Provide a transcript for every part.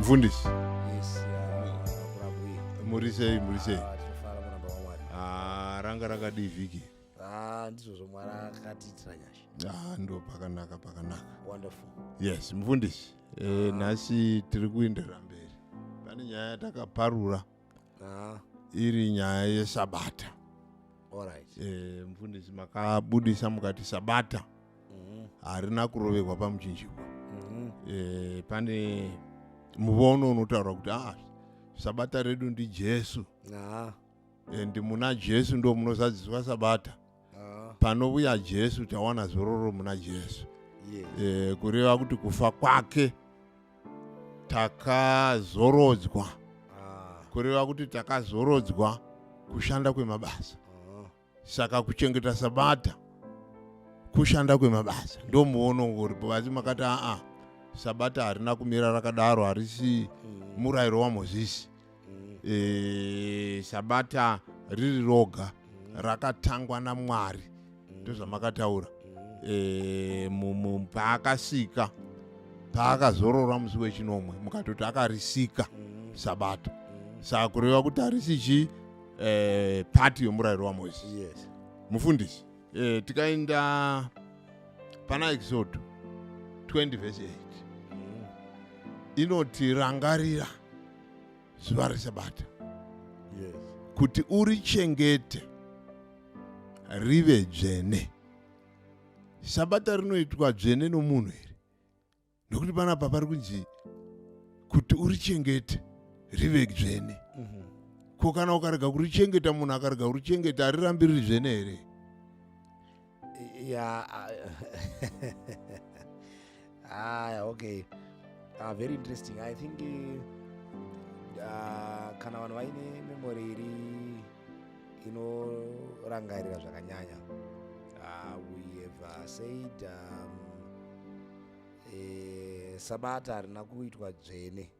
Mufundisi. Yes, kurabwi. Muri sei, muri sei? Ah, tinofara muramba waMwari. Ah, ranga rakadii vhiki? Ah, ndizvozvo, Mwari akatiitira nyasha. Ah, ndo pakanaka, pakanaka. Wonderful. Yes, mufundisi. Nhasi tiri kuenderera mberi. Pane nyaya yatakaparura iri nyaya yesabata. All right. Mufundisi, makabudisa mukati sabata harina kuroverwa pamuchinjikwa. Pane muvono unotaura kuti sabata redu ndiJesu. And muna Jesu ndo munozadziswa sabata. Panouya Jesu tawana zororo muna Jesu. Kureva kuti kufa kwake takazorodzwa. Kureva kuti takazorodzwa kushanda kwemabasa. Saka kuchengeta sabata kushanda kwemabasa, ndo muono uripo. Asi makati aa, sabata harina kumira rakadaro, harisi murayiro waMozisi. Sabata riri roga rakatangwa naMwari, ndozvamakataura. Paakasika, paakazorora musi wechinomwe, mukatoti akarisika sabata. Saka kureva kuti harisi chi part yomurayiro waMozisi. Mufundisi, tikaenda pana Exodo 20 verse 8, inoti rangarira zuva resabata kuti urichengete rive dzvene. Sabata rinoitwa dzvene nomunhu here? Nokuti panapa pari kunzi kuti urichengete rive dzvene. Ko kana ukarega kurichengeta, munhu akarega kurichengeta, harirambi riri dzvene here? Yeah. Ah, okay. Very interesting. I think kana vanhu vaine memory iri inorangarira zvakanyanya, we have said sabata harina kuitwa dzvene.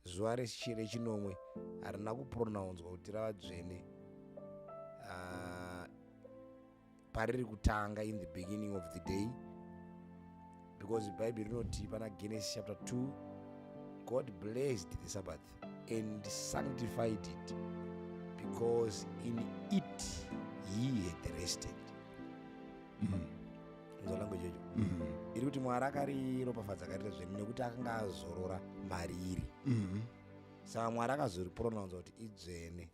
Zuva rechinomwe harina kupronounzwa kuti rava dzvene pariri kutanga in the beginning of the day, because Bhaibheri rinoti pana Genesis chapter 2, God blessed the Sabbath and sanctified it because in it he had rested. Nzwa language yacho iri kuti Mwari akariropafadza, akarita zvene nekuti akanga azorora mariri. Saka Mwari akazoripronounza kuti idzvene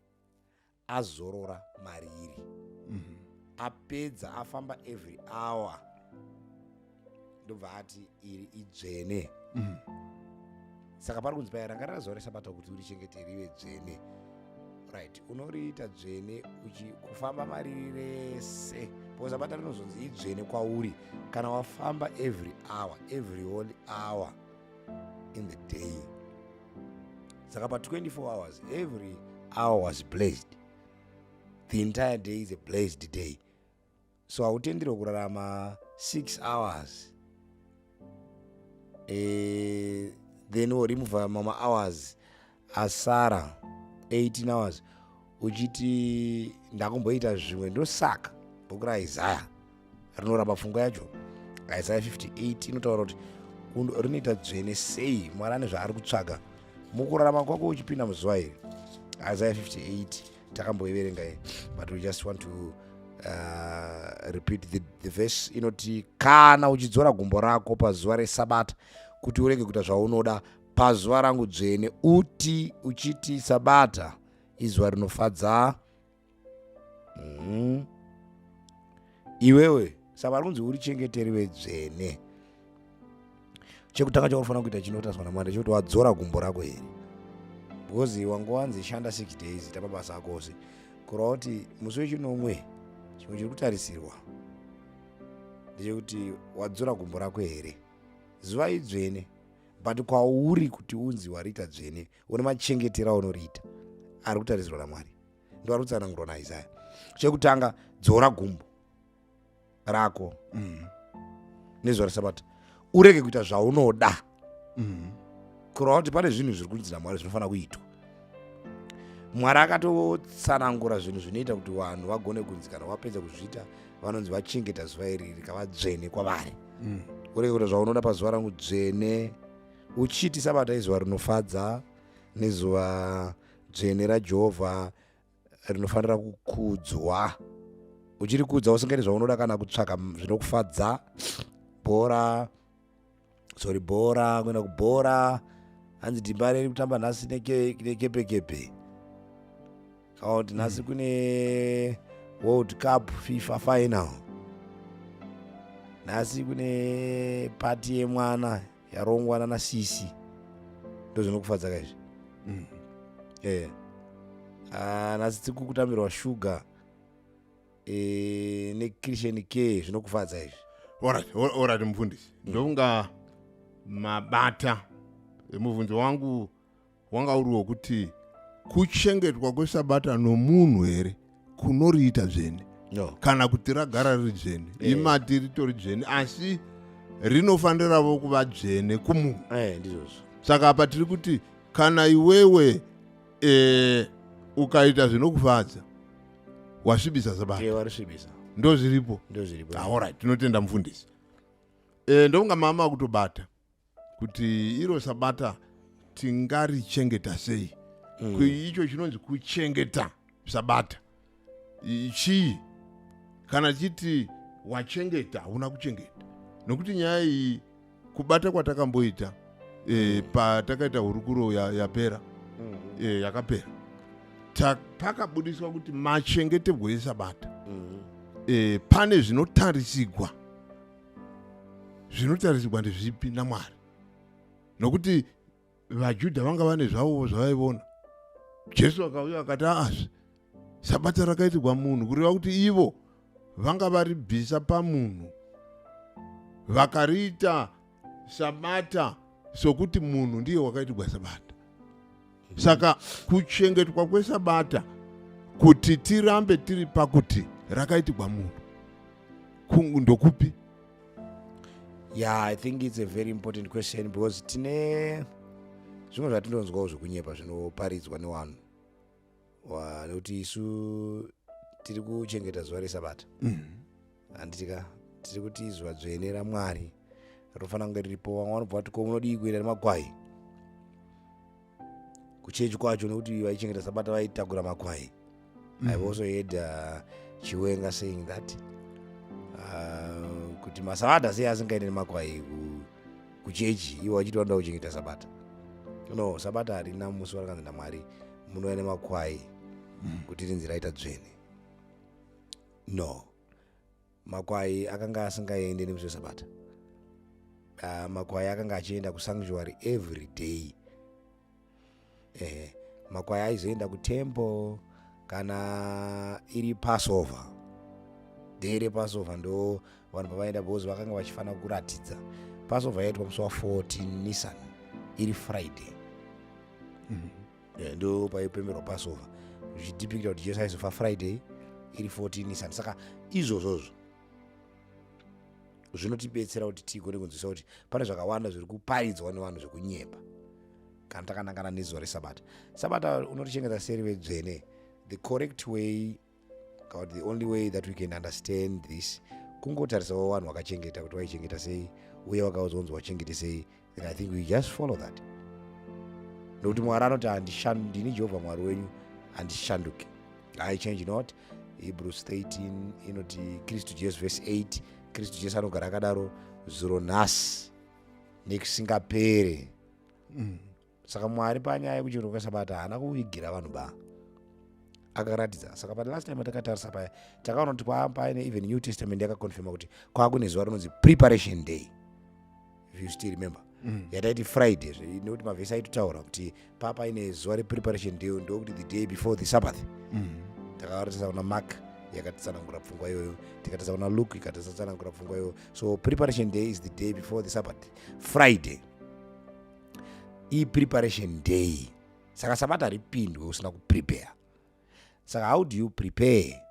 azorora mariri, apedza afamba every hour, ndobva ati iri idzvene. Saka pari kunzi paya, rangarira zuva resabata kuti urichengete rive dzvene. Right, unoriita dzvene kufamba mariri rese, because sabata rinozonzi idzvene kwauri kana wafamba every hour, every whole hour in the day. Saka pa24 hours, every hour was blessed. The entire day is a blessed day. So hautenderwe kurarama 6 hours, then woremova mamwe hours asara, 18 hours, uchiti ndakumboita zvimwe. Ndosaka bhuku raIsaya rinoramba pfungwa yacho. Isaya 58 inotaura kuti rinoita dzvene sei. Mwari ane zvaari kutsvaga mukurarama kwako uchipinda muzuva iri. Isaya 58 takamboiverenga iyi, but we just want to repeat the verse. Inoti kana uchidzora gumbo rako pazuva resabata kuti urege kuita zvaunoda pazuva rangu dzvene, uti uchiti sabata izuva rinofadza. Iwewe saka vari kunzi urichengete rive dzvene. Chekutanga chaunofanira kuita chinotariswa naMwari chekuti wadzora gumbo rako here, because wanga wanzi shanda 6 days, ita mabasa ako ose, kureva kuti musi wechinomwe chimwe chiri kutarisirwa ndechekuti wadzora gumbo rako here. Zuva idzvene, but kwauri kuti unzi wariita dzvene, une machengetero aunoriita ari kutarisirwa naMwari, ndo ari kutsanangurwa naIsaya. Chekutanga, dzora gumbo rako nezuva resabata, urege kuita zvaunoda. Kureva kuti pane zvinhu zviri kunzi naMwari zvinofanira kuitwa. Mwari akatotsanangura zvinhu zvinoita kuti vanhu vagone kunzi kana vapedza kuzviita vanonzi vachengeta zuva iri rikava dzvene kwavari. Urege kuita zvaunoda pazuva rangu dzvene. Uchiti sabata izuva rinofadza nezuva dzvene raJehovha rinofanira kukudzwa. Uchirikudza usingaiti zvaunoda kana kutsvaka zvinokufadza, bhora, sorry, bhora, kuenda kubhora, hanzi dhimba riri kutamba nhasi nekepekepe, kana kuti nhasi kune World Cup FIFA final, nhasi kune pati yemwana yarongwa nana sisi. Ndo zvinokufadza kaizvi. Ah, nhasi tiri kutambirwa shuga nechristian care, zvinokufadza izvi. Alright, mufundisi, ndokunga mabata. Mubvunzo wangu wanga uri wokuti kuchengetwa kwesabata nomunhu here kunoriita dzvene No. kana kuti ragara riri dzvene? Imati ritori dzvene, asi rinofaniravo kuva dzvene kumunhu. Ndizvozvo. Saka apa tiri kuti kana iwewe ukaita zvinokufadza, wasvibisa sabata. Warisvibisa. Ndo zviripo. Ndo zviripo. Ah, alright, tinotenda mufundisi. Ndokunga mama kutobata kuti iro sabata tingarichengeta sei. Icho chinonzi kuchengeta sabata chii? Kana chiti wachengeta, hauna kuchengeta, nokuti nyaya iyi kubata kwatakamboita patakaita hurukuro yapera yakapera, pakabudiswa kuti machengeterwo esabata pane zvinotarisirwa. Zvinotarisirwa ndezvipi naMwari? Nokuti vaJudha vanga vane zvavovo zvavaivona. Jesu akauya akati, aazve sabata rakaitirwa munhu, kureva kuti ivo vanga varibvisa pamunhu, vakariita sabata sokuti munhu ndiye wakaitirwa sabata. Saka kuchengetwa kwesabata, kuti tirambe tiri pakuti rakaitirwa munhu, ndokupi? Yeah, I think it's a very important question because tine zvimwe zvatinonzwawo zvekunyepa zvinoparidzwa nevanhu nekuti isu tiri kuchengeta zuva resabata. Handitika tiri kuti zuva dzvene raMwari rinofanira kunge riripo. Vamwe vanobva vati, ko munodii kuenda nemakwai kuchechi kwacho? Nekuti vaichengeta sabata vaitakura makwai. I've also heard Chiwenga saying that kuti masabata sei asingaende nemakwai kuchechi, ivo vachiti vanoda kuchengeta sabata. No, sabata harina musi warakanzi naMwari munouya nemakwai kuti rinzi raita dzvene. No, makwai akanga asingaende nemusi wesabata. Makwai akanga achienda kusanctuary every day. Makwai aizoenda kutemple kana iri Passover day. RePassover ndo vanhu pavaenda because vakanga vachifanira kuratidza. Passover yaitwa musi wa14 Nisan, iri Friday. Ndo paipemberwa Passover, zvichidepicta kuti Jesu aizofa Friday iri 14 Nisan. Saka izvozvozvo zvinotibetsera kuti tigone kunzwisa kuti pane zvakawanda zviri kuparidzwa nevanhu zvekunyepa kana takanangana nezuva resabata. Sabata unorichengeta serive dzvene. The correct way, kana kuti the only way that we can understand this, kungotarisawo vanhu vakachengeta kuti vaichengeta sei uye vakauzonzi wachengete sei. Then I think we just follow that, nokuti Mwari anoti, "Ndini Jehovha Mwari wenyu, handishanduki, I change not." Hebrews 13 inoti Kristu Jesu, verse 8, Kristu Jesu anogara akadaro zuro, nhasi nekusingapere. Saka Mwari panyaya yekuchengetwa kwesabata haana kuvigira vanhu ba, akaratidza. Saka pa last time atakatarisa paya, takaona kuti paine even New Testament yakaconfirma kuti kwakune zuva rinonzi Preparation Day, if you still remember. Yataiti Friday, nekuti mavhesi aitotaura kuti papaine zuva rePreparation Day, ndokuti the day before the Sabbath. Takatarisa kuna Mark, yakatitsanangura pfungwa iyoyo. Tikatarisa kuna Luke, ikatitsanangura pfungwa iyoyo. So Preparation Day is the day before the Sabbath. Friday iPreparation Day. Saka sabata haripindwe usina kuprepare. Saka how do you prepare?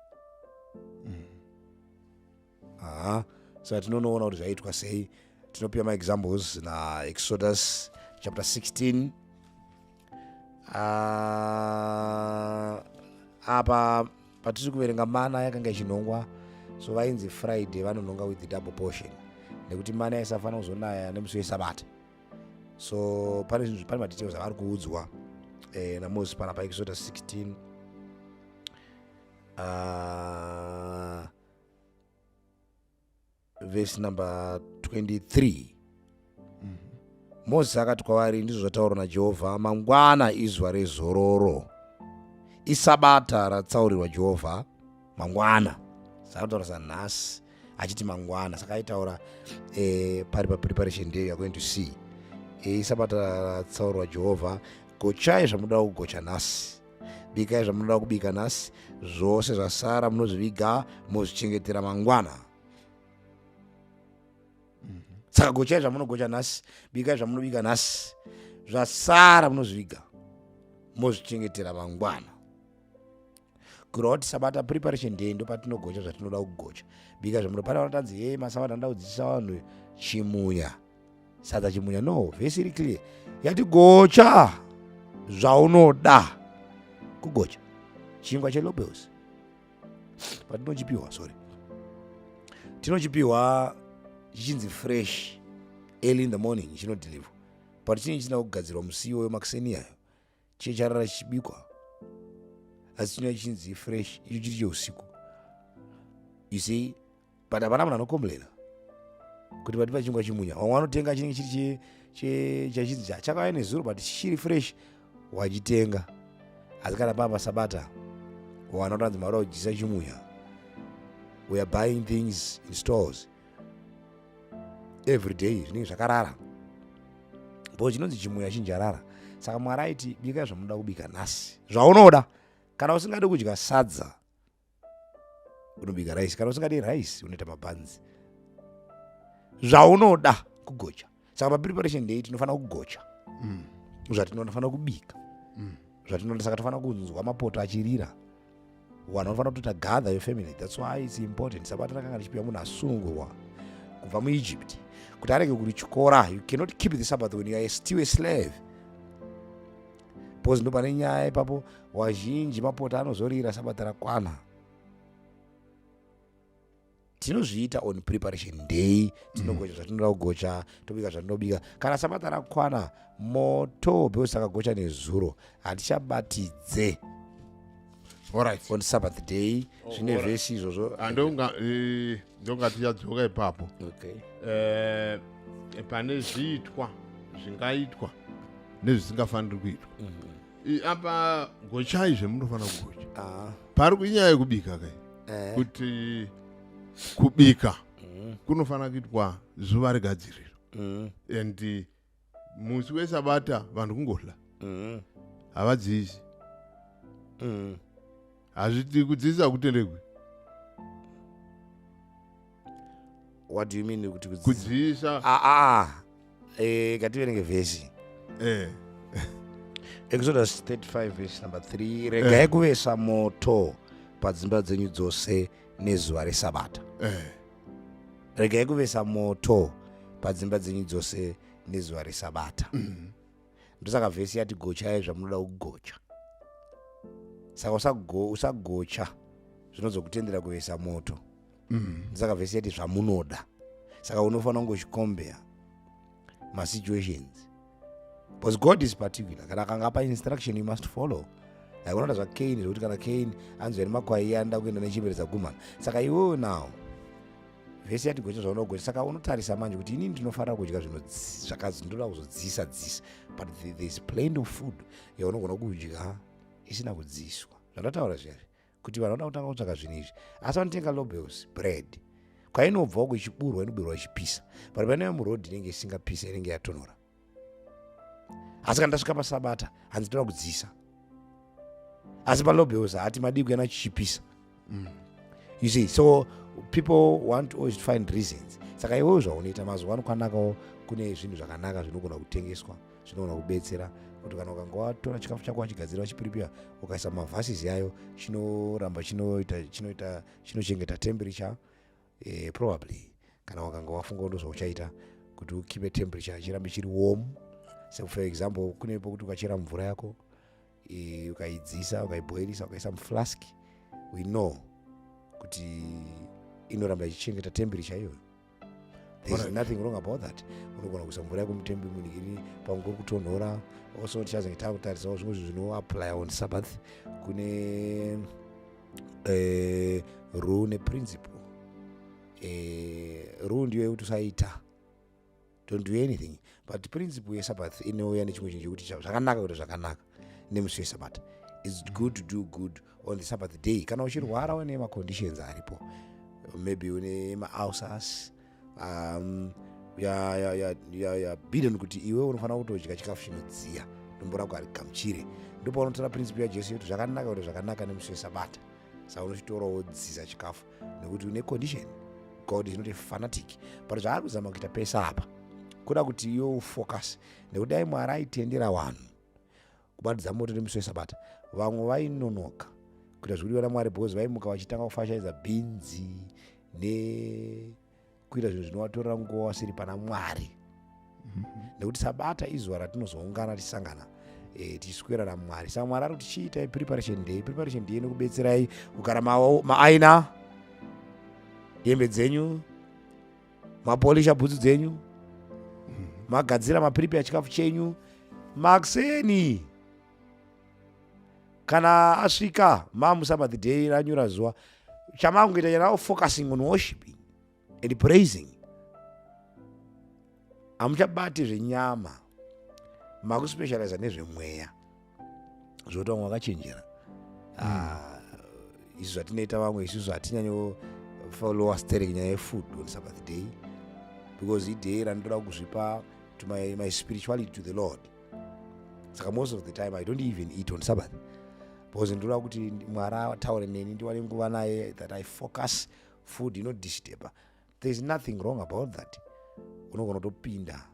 Aha, saka tinonoona kuti zvaitwa sei. Tinopiwa maexamples naExodus chapter 16. Apa patiri kuverenga, mana yakanga ichinhongwa. So vainzi Friday vanonhonga with the double portion, nekuti mana yaisafanira kuzonaya nemusi wesabata. So pane zvinhu, pane madetails avari kuudzwa naMoses panapa, Exodus 16, verse number 23. Mozisi akati kwavari, "Ndizvo zvataurwa naJehovha: Mangwana izuva rezororo, isabata ratsaurirwa Jehovha. Mangwana." Saka kutaura sanhasi achiti mangwana, saka aitaura pari papreparation day. You are going to see, isabata ratsaurirwa Jehovha. Gochai zvamunoda kugocha nhasi, bikai zvamunoda kubika nhasi. Zvose zvasara munozviviga, mozvichengetera mangwana. Saka gochai zvamunogocha nhasi, bikai zvamunobika nhasi, zvasara munozviviga, mozvichengetera mangwana. Kureva kuti sabata preparation day ndo patinogocha zvatinoda kugocha, bika zvamuno. Pane vanotanzi, "Ye, masabata anoda kudzidzisa vanhu chimunya, sadza chimunya." No, vhesi iri clear, yati gocha zvaunoda kugocha. Chingwa chelobels patinochipiwa, sorry, tinochipiwa chichinzi fresh early in the morning, chinodeliver, but chinenge chisina kugadzirwa musi iwoyo makuseni ayo. Chiye charara chichibikwa, asi chinouya chichinzi fresh, icho chiri cheusiku, you see. But hapana munhu anocomplaina kuti patipa chingwa chimunya. Vamwe vanotenga chinenge chiri chachinzi chakauya nezuro, but chichiri fresh, wachitenga. Asi kana paa pasabata, wana kutanzi mauda kudyisa chimunya. We are buying things in stores every day, zvinenge zvakarara, bo chinonzi chimunya chinjarara. Saka Mwari aiti, "Bika zvamunoda kubika nhasi, zvaunoda." Kana usingadi kudya sadza, unobika rice. Kana usingadi rice, unoita mabhanzi. Zvaunoda kugocha. Saka papreparation day tinofanira kugocha zvatinofanira kubika, zvatinoda. Saka tofanira kunzwa mapoto achirira. Vanhu vanofanira kutoita gather your family. That's why it's important. Sabata rakanga richipiwa munhu asunungurwa kubva muEgypt kuti arege kurityora. You cannot keep the Sabbath when you are still a slave, because ndo pane nyaya ipapo. Wazhinji mapoto anozorira sabata rakwana. Tinozviita on preparation day, tinogocha zvatinoda kugocha, tobika zvatinobika. Kana sabata rakwana, moto, because takagocha nezuro, hatichabatidze on Sabbath day. Zvine vhesi izvozvo. Ndonga tichadzoka ipapo. Okay. Pane zviitwa zvingaitwa nezvisingafaniri kuitwa. Apa gochai zvemunofanira kugocha. Pari kuinyaya yekubika kai, kuti kubika kunofanira kuitwa zuva regadziriro, and musi wesabata vanhu kungorya, havadzisi. Hazviti kudzidzisa kutenderwi. What do you mean kuti kudzidzisa? Kudziisa. Ah, ah. Ngativerenge vhesi. Exodus 35 verse number 3: "Regai kuvesa moto padzimba dzenyu dzose nezuva resabata." Regai kuvesa moto padzimba dzenyu dzose nezuva resabata. Ndosaka vhesi yati gochai zvamunoda kugocha. Saka usagocha zvinozokutendera kuvesa moto. Ndosaka vhesi yati zvamunoda. Saka unofanira kungochicompare masituations, because God is particular. Kana akanga apa instruction, you must follow. Haikunoita zvaKain, zvekuti kana Kain anzwa nemakwai anoda kuenda nechembere dzagumana. Saka iwewe now, vhesi yati gocha zvaunogocha. Saka unotarisa manje kuti inini ndinofanira kudya zvino zvakazi ndoda kuzodzisa dzisa, but there is plenty of food yaunogona kudya isina kudziswa. Zvandataura zviyazvi kuti vanhu vanoda kutanga kutsvaka zvinhu izvi, asi vanotenga lobels bread kwainobvawo kuchiburwa, inoburwa ichipisa, but painouya murodhi inenge isingapisa, inenge yatonhora. Asi kana ndasvika pasabata, hanzi toda kudzisa, asi palobels hati madii kuenda chichipisa, you see. So people want always to find reasons. Saka iwewo zvaunoita mazuva ano, kwanakawo, kune zvinhu zvakanaka zvinogona kutengeswa, zvinogona kubetsera kuti kana ukanga watora chikafu chako, wachigadzira, wachiprepare, ukaisa mavases yayo, chinoramba chinoita chinoita chinochengeta temperature. Probably kana wakanga wafunga ndo zvauchaita kuti ukeepe temperature chirambe chiri warm. So for example, kune pokuti ukachera mvura yako, ukaidzisa, ukaiboilisa, ukaisa muflask, we know kuti inoramba ichichengeta temperature iyoyo. There is nothing wrong about that. Unogona kuisa mvura yako mutembi munhikiri pamwe kuri kutonhora. Also tichazenge takutarisawo zvimwe zvinhu zvinoapply on Sabbath. Kune rule neprinciple. Rule ndiyo yekuti usaita, don't do anything, but principle yeSabbath inouya nechimwe chinhu chekuti zvakanaka kuita zvakanaka nemusi weSabata. It's good to do good on the Sabbath day. Kana uchirwara, une maconditions aripo, maybe une maulcers, yabidden kuti iwe unofanira kutodya chikafu chinodziya, dumbu rako harigamuchire, ndopaunotora principle yaJesu yekuti zvakanaka kuti zvakanaka nemusi weSabata. Saka unochitora wodziza chikafu nekuti une condition. God is not a fanatic, but zvaari kuzama kuita pesa apa kuda kuti iwe ufocus, nekuti dai Mwari aitendera vanhu kubatidza moto nemusi weSabata, vamwe vainonoka kuita zvikudiwa naMwari because vaimuka vachitanga kufashaidza bhinzi nekuita zvinhu zvinovatorera nguva vasiri pana Mwari, nekuti Sabata izuva ratinozoungana tichisangana, tichiswera naMwari. Saka Mwari ari kuti chiitai preparation day. Preparation day inokubetserai kugara maaina hembe dzenyu, mapolisha bhutsu dzenyu, magadzira, maprepare chikafu chenyu. Makuseni kana asvika mamuSabbath day, ranyura zuva, chamangoita chanao focusing on worshiping and praising. Hamuchabati zvenyama, makuspecializa nezvemweya, zvoti vamwe vakachenjera. Ah, izvi zvatinoita vamwe isusu hatinyanyofollowa sterek nyaya yefood on Sabbath day, because iday randinoda kuzvipa to my spirituality to the Lord. Saka most of the time I don't even eat on Sabbath because ndinoda kuti Mwari ataure neni, ndiwane nguva naye, that I focus. Food inodisturba. There is nothing wrong about that. Unogona kutopinda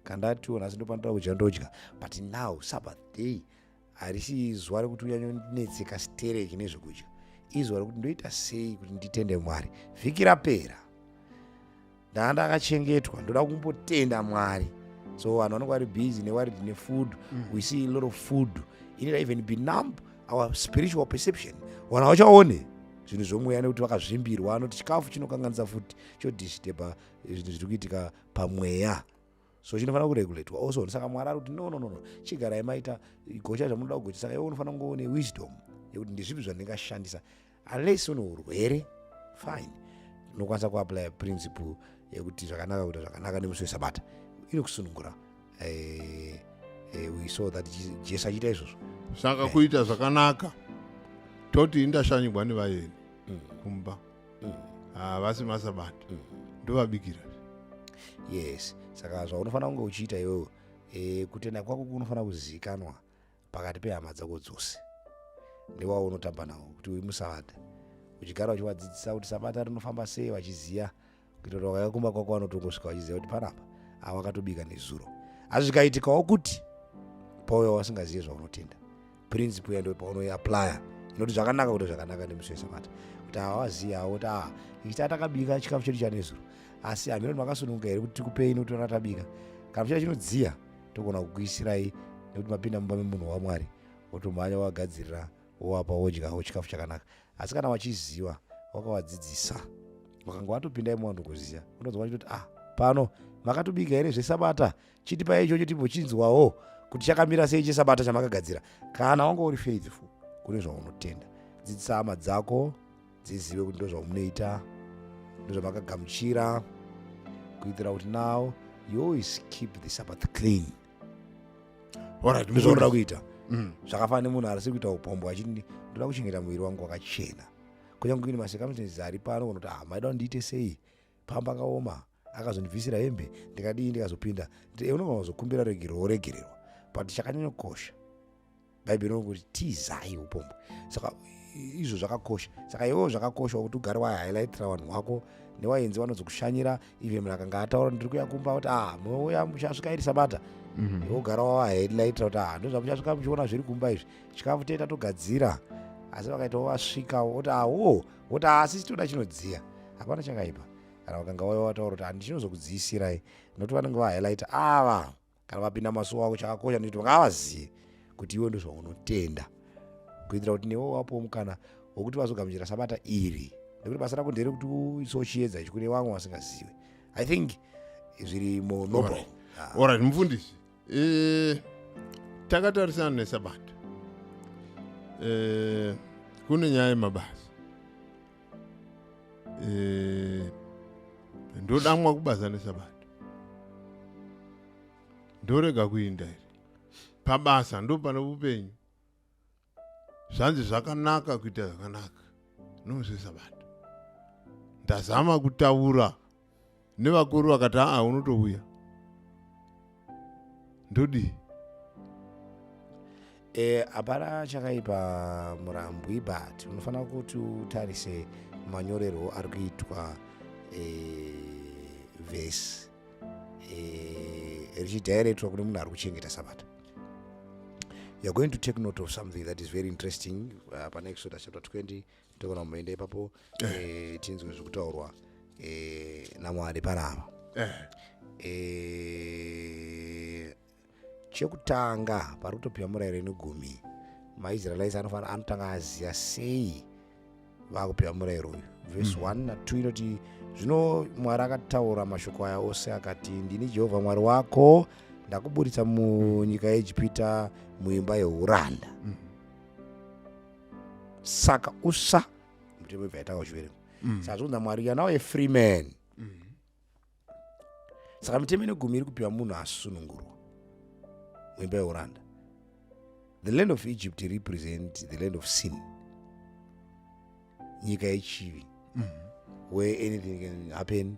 kandatiwo nhasi ndopanoda kudya, ndodya. But now Sabbath day harisi zuva rekuti unyanyonetseka stereki nezvekudya. Izuva rekuti ndoita sei kuti nditende Mwari. Vhiki rapera ndanga ndakachengetwa, ndoda kumbotenda Mwari. So vanhu vanonge vari busy neworried nefood. We see a lot of food inoita even be numb our spiritual perception. Vanhu havachaone zvinhu zvomweya nekuti vakazvimbirwa noti chikafu chinokanganisa futi, chodisturba zvinhu zviri kuitika pamweya, so chinofanira kuregulatwa also. Saka Mwari ari kuti no, no, no, no, chigarai maita gocha zvamunoda kugocha. Saka iwe unofanira kunge une wisdom yekuti ndezvipi zvandingashandisa. Unless une urwere, fine, unokwanisa kuapply principle yekuti zvakanaka kuita zvakanaka nemusi weSabata, inokusunungura. We saw that Jesu achiita izvozvo. Saka kuita zvakanaka, toti indashanyigwa nevayeni kumba, havasi maSabata, ndovabikira. Yes, saka zvaunofanira kunge uchiita iwewe, kutenda kwako kunofanira kuzivikanwa pakati pehama dzako dzose newaunotamba nawo kuti uyu muSabata, uchigara uchivadzidzisa kuti Sabata rinofamba sei, vachiziva, kuitira kuti vakauya kumba kwako vanotongosvika vachiziva kuti panapa ava vakatobika nezuro. Asi zvikaitikawo kuti pauya wasingazivi zvaunotenda, principle yando paunoiapplya inoti zvakanaka kuti zvakanaka nemusi weSabata, kuti ava vazivi havo kuti a ichi takabika chikafu chedu chanezuro, asi hameno kuti makasununguka here kuti tikupei, nekuti ona tabika, kana muchida chinodziya togona kukuisirai, nekuti mapinda mumba memunhu waMwari. Wotomhanya wagadzirira, wowapa, wodyawo chikafu chakanaka. Asi kana wachiziva, wakavadzidzisa, vakanga watopinda imo vandokuziva, unonzwa vachitoti, "Ah, pano makatobika here zveSabata? Chitipai ichocho timbochinzwawo kuti chakamira sei cheSabata chamakagadzira." Kana wanga uri faithful kune zvaunotenda, dzidzisa hama dzako dzizive kuti ndo zvamunoita, ndozvamakagamuchira, kuitira kuti now you always keep the Sabbath clean. Ndozvaunoda kuita. Zvakafanana nemunhu arisi kuita upombo achiti, "Ndoda kuchengeta muviri wangu wakachena," kunyange kuine macircumstances ari pano kunoti, "Ah, maida kuti ndiite sei? Pamba akaoma, akazondibvisira hembe, ndikadii ndikazopinda?" Unogona kuzokumbira regero woregererwa, but chakanyanyokosha, Bhaibheri rinokuti tizai upombo. Saka izvo zvakakosha. Saka iwewo zvakakosha kuti ugare wahighlightira vanhu vako newaenzi vanozokushanyira. Even munhu akanga ataura, "Ndiri kuya kumba," kuti, "Ah, munouya muchasvika iri Sabata." Iwe ugara wawahighlightira kuti, "Ah, ndozvamuchasvika muchiona zviri kumba izvi, chikafu teta togadzira." Asi vakaitawo vasvika woti, "Awo," woti, "Asi toda chinodziya." Hapana chakaipa kana vakanga waiwa wataura kuti, "Handichinozokudziisirai," nokuti vanenge vahighlighta ava kana vapinda masuwa ako. Chakakosha ndekuti vangavazive kuti iwe ndozvaunotenda, kuitira kuti newe wapuwa mukana wekuti vazogamuchira Sabata iri, nekuti basa rako nderekuti uisewo chiedza ichi kune vamwe vasingazive. I think Zvirimo noble. Alright, mufundisi, takatarisana nesabata, kune nyaya yemabasa. Ndodamwa kubasa nesabata, ndorega kuinda here? Pabasa ndo pane upenyu. Zvanzi zvakanaka kuita zvakanaka nomusi wesabata. Ndazama kutaura nevakuru, vakati, "Aa, unotouya." Ndodii? Hapana chakaipa, Murambwi, but unofanira kuti utarise manyorerwo ari kuitwa vhesi richidirectwa kune munhu ari kuchengeta sabata. You are going to take note of something that is very interesting pana Exodus chapter 20. Togona kumboenda ipapo, tinzwe zviri kutaurwa naMwari panapa. Chekutanga, pari kutopiwa murayiro inegumi, maIsraelites anofanira anotanga aziva sei vakupiwa murayiro uyu. Vhesi 1 na2 inoti, "Zvino Mwari akataura mashoko aya ose akati, 'Ndini Jehovha Mwari wako, ndakuburitsa munyika yeEgipita, muimba yeuranda. Saka usa,'" mutemo ibva yatanga uchiverengwa. Saka zvikunza Mwari, you are now a free man. Saka mitemo inegumi iri kupiwa munhu asunungurwa muimba yeuranda. The land of Egypt represent the land of sin, nyika yechivi, where anything can happen.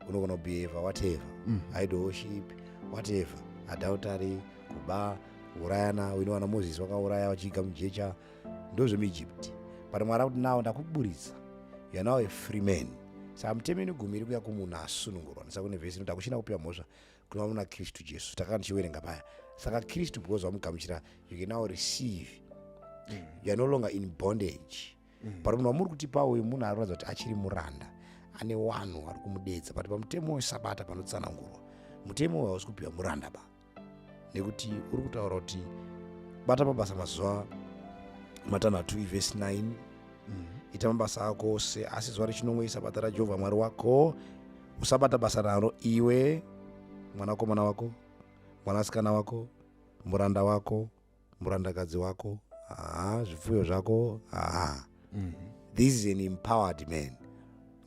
Unogona kubehave whatever, idol worship, whatever, adultery, kuba, kuurayana. Unowana Moses wakauraya vachiiga mujecha, ndozvemuEgypt. But Mwari akuti, "Now ndakuburitsa, you are now a free man." Saka mitemo inegumi iri kuya kumunhu asunungurwa. Ndosaka kune vhesi inoti hakuchina kupiwa mhosva kunova muna Kristu Jesu. Takanga tichiverenga paya. Saka Kristu, because wamugamuchira, you can now receive. You are no longer in bondage. But munhu wamuri kutipa uyu, munhu ari kuratidza kuti achiri muranda, ane wanhu vari kumudedza. But pamutemo wesabata panotsanangurwa, mutemo uyu hausi kupiwa muranda ba, nekuti uri kutaura kuti bata mabasa mazuva 6, ivhesi 9. Ita mabasa ako ose, asi zuva rechinomwe isabata raJehovha Mwari wako. Usabata basa naro, iwe, mwanakomana wako, mwanasikana wako, muranda wako, murandakadzi wako, haa, zvipfuyo zvako. Haa, this is an empowered man,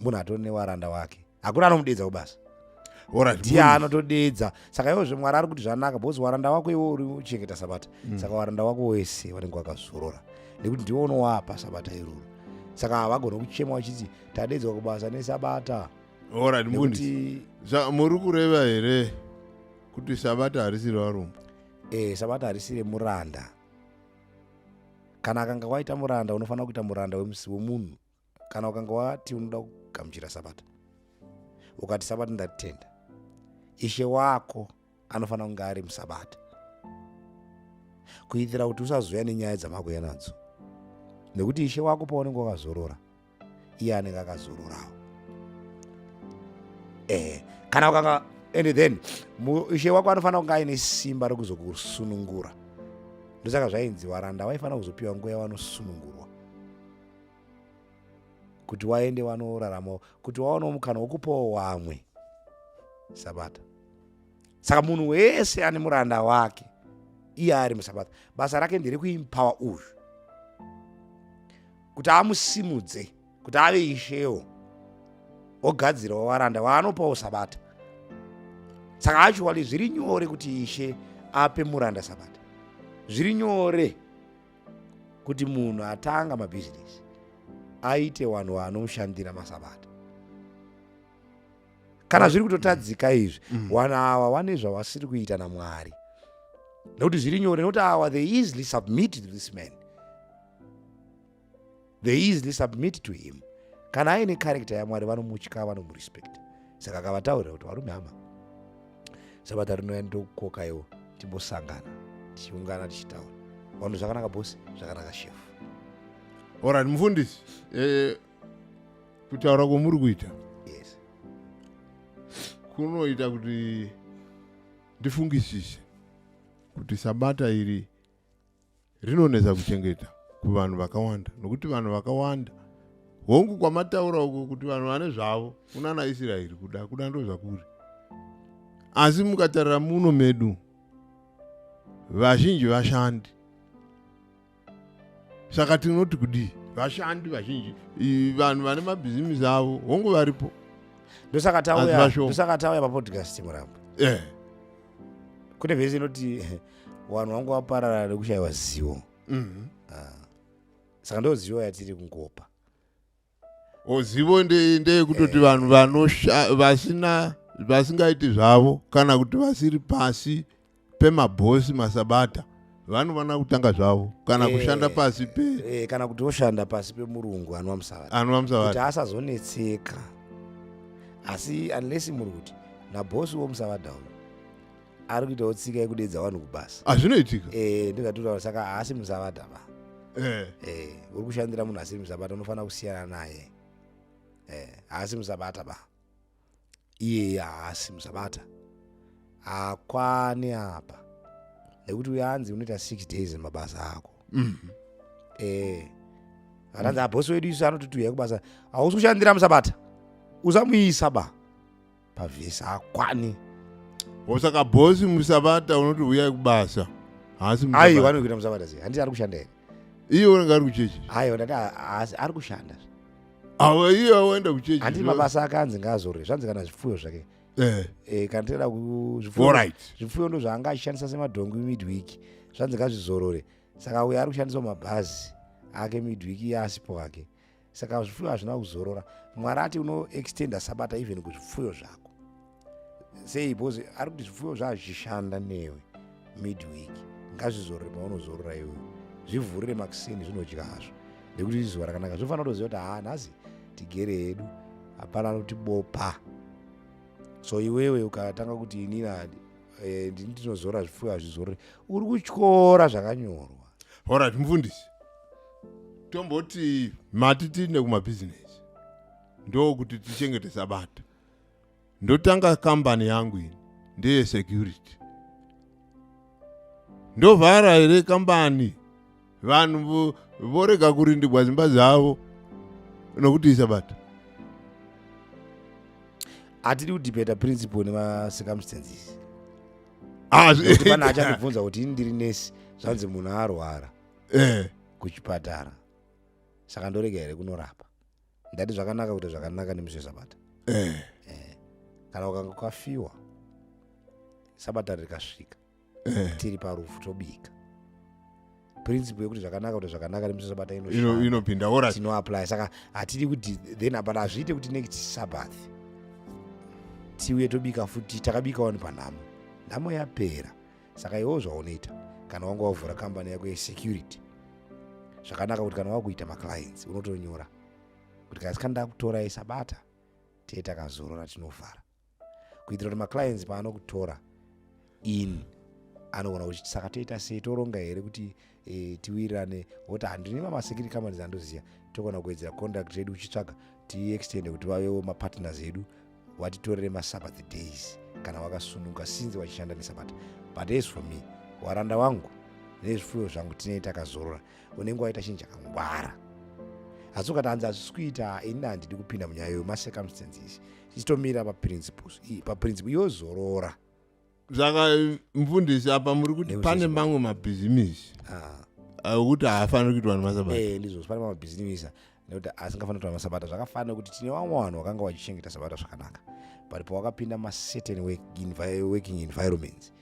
munhu atori newaranda wake, hakuna anomudedza kubasa. Ndiye anotodedza. Saka iwozve Mwari ari kuti zvanaka because waranda wako iwe uri kuchengeta sabata. Saka waranda wako wese vanenge vakazorora nekuti ndiwe unowapa sabata iroro. Saka havagoni kuchema vachiti tadedzwa kubasa nesabata. Alright, mufundisi. Nekuti Muri kureva here kuti sabata harisi revarombo? Sabata harisi remuranda. Kana akanga waita muranda, unofanira kuita muranda wemusi wemunhu. Kana ukanga wati unoda kugamuchira sabata, ukati, "Sabata ndatenda," ishe wako anofanira kunge ari musabata, kuitira kuti usazoya nenyaya dzamakuya nadzo, nekuti ishe wako paunenge wakazorora, iye anenge akazororawo. Kana ukanga, and then ishe wako anofanira kunge aine simba rekuzokusunungura. Ndosaka zvainzi waranda vaifanira kuzopiwa nguva yavanosunungurwa kuti waende vanoraramawo, kuti waonawo mukana wekupawo wamwe sabata. Saka munhu wese ane muranda wake, iye ari musabata, basa rake nderekuempower uyu kuti amusimudze kuti ave ishewo, ogadzirawo varanda vaanopawo sabata. Saka actually zviri nyore kuti ishe ape muranda sabata. Zviri nyore kuti munhu atanga mabhizinesi aite vanhu vaanomushandira masabata. Kana zviri kutotadzika izvi, vanhu ava vane zvavasiri kuita naMwari, nekuti zviri nyore, nekuti ava, they easily submit to this man, they easily submit to him. Kana aine character yaMwari, vanomutya, vanomurespect. Saka akavataurira kuti, "Varume, hama, sabata rinouya ndokukokaiwo timbosangana, tichiungana, tichitaura." Vanhu, "Zvakanaka bosi, zvakanaka shefu." Alright, mufundisi, kutaura kwamuri kuita kunoita kuti ndifungisise kuti sabata iri rinonetsa kuchengeta kuvanhu vakawanda, nokuti vanhu vakawanda, hongu, kwamataura uko kuti vanhu vane zvavo, kunana Israeri kuda ndo zvakuri. Asi mukatarira muno medu, vazhinji vashandi. Saka tinoti kudii? Vashandi vazhinji, vanhu vane mabhizimisi avo, hongu varipo. Ndosaka tauya, ndosaka tauya papodcast, Muramba. Kune vhesi inoti vanhu vangu vaparara nekushayiwa zivo. Ah. Saka ndo zivo yatiri kungopa. O, zivo ndeyekutoti vanhu vasina, vasingaiti zvavo kana kuti vasiri pasi pemabhosi masabata vanofanira kutanga zvavo kana kushanda pasi pe kana kuti woshanda pasi pemurungu anova musavata. Anova musavata. Kuti asazonetseka. Asi unless muri kuti nabhosi womusavata uyu ari kuitawo tsika yekudedza vanhu kubasa. Hazvinoitika. Ndozvatinotaura, saka haasi musavata ba. Uri kushandira munhu asiri musabata, unofanira kusiyana naye. Haasi musabata ba, iye haasi musabata, hakwani apa, nekuti uyo anzi unoita 6 days mabasa ako. Atanzi abhosi wedu isu anototi uyai kubasa, hausi kushandira musabata, usamuisa ba pavhesi, hakwani. Saka bhosi musabata unoti uyai kubasa, haasi Aiwa. Musabata. Anokuita musabata sei? Handiti ari kushanda here? Iye unenge ari kuchechi. Aiwa, ndati haasi ari kushanda. Awa, iye awaenda kuchechi. Handiti mabasa ake anzi ngaazorore, zvanzi kana zvipfuyo zvake. Kana tinoda zvipfuyo, zvipfuyo ndo zvaanga achishandisa semadhongi midweek, zvanzi ngazvizorore. Saka uyo ari kushandiswa mabhazi ake midweek, iye asipo ake, saka zvipfuyo hazvina kuzorora. Mwari ati unoextenda sabata even kuzvipfuyo zvako. Sei? Because ari kuti zvipfuyo zvazvichishanda newe midweek, ngazvizorore paunozorora iwewe, zvivhurire makuseni zvinodya hazvo, nekuti izuva rakanaka. Zvinofanira kutoziva kuti haa, nhasi tigere hedu, hapana anotibopa. So iwewe ukatanga kuti inini ndini ndinozora, zvipfuyo hazvizorore, uri kutyora zvakanyorwa. Alright, mufundisi, tomboti mati tiinde kumabhizinesi ndokuti tichengete sabata. Ndotanga kambani yangu ini, ndeyesecurity. Ndovhara here kambani, vanhu vorega kurindigwa dzimba dzavo nokuti isabata? Hatidi kudhibheta principle nemacircumstances. Ah, Nekuti pane achandibvunza kuti ini ndiri nesi, zvanzi munhu arwara kuchipatara, saka ndorega here kunorapa? Ndati zvakanaka kuti zvakanaka nemusi wesabata. Kana ukanga ukafiwa, sabata rikasvika, tiri parufu, tobika. Principle yekuti zvakanaka kuti zvakanaka nemusi wesabata inoshanda. Inopinda, alright. Tinoapply. Saka hatidi kuti then but hazviite kuti next Sabbath tiuye tobika futi. Takabika wani panhamo, nhamo yapera. Saka iwewo zvaunoita, kana wanga wavhura kambani yako yesecurity, zvakanaka kuti kana wakuita maclients unotonyora kuti kasi kana ndakutorai sabata, tee takazorora, tinovhara, kuitira kuti maclients paanokutora in anogona kuti saka toita sei, toronga here kuti tiwirirane, woti handine mamasecurity companies andoziva, togona kuwedzera contract redu, uchitsvaga tiextende kuti vavewo mapartners edu, watitorere masabbath days kana wakasununga since wachishanda nesabata. But as for me, waranda wangu nezvipfuyo zvangu, tinei takazorora. Unenge waita chinhu chakangwara. Asi ukati hanzi hazvisi kuita, ini handidi kupinda munyaya yemacircumstances, tichitomira paprinciples, paprinciple yozorora. Saka mufundisi, apa muri kuti pane mamwe mabhizimisi ekuti haafaniri kuitwa nemasabata? Ndizvo, pane mamabhizinisi nekuti asingafaniri kuitwa nemasabata. Zvakafanira kuti tine vamwe vanhu vakanga vachichengeta sabata zvakanaka, but pawakapinda macertain working environments,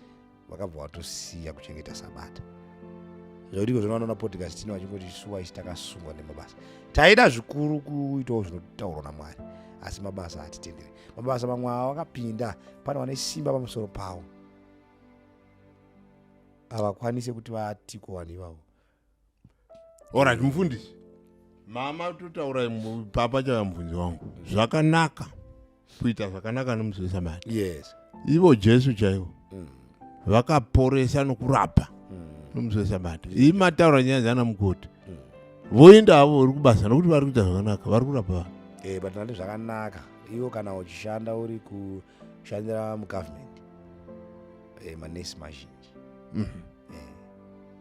vakabva vatosiya kuchengeta sabata. Zvakuti iko zvino vanoona podcast tino vachingoti suwa ichi takasungwa nemabasa. Taida zvikuru kuitawo zvinotaurwa naMwari, asi mabasa hatitenderi. Mabasa mamwe awakapinda, pane vane simba pamusoro pavo, havakwanise kuti vatiko vanhu ivavo. Alright, mufundisi, mama totaura papa chava mubvunzo wangu. Zvakanaka kuita zvakanaka nemusi wesabata. Ivo Jesu chaivo vakaporesa nokurapa nomusi wesabata. Ii, mataura nyaya dzana mukoti, voenda havo uri kubasa nokuti vari kuita zvakanaka, vari kurapa vanhu. But nandi zvakanaka iwo kana uchishanda, uri kushandira mugovernment, manesi mazhinji.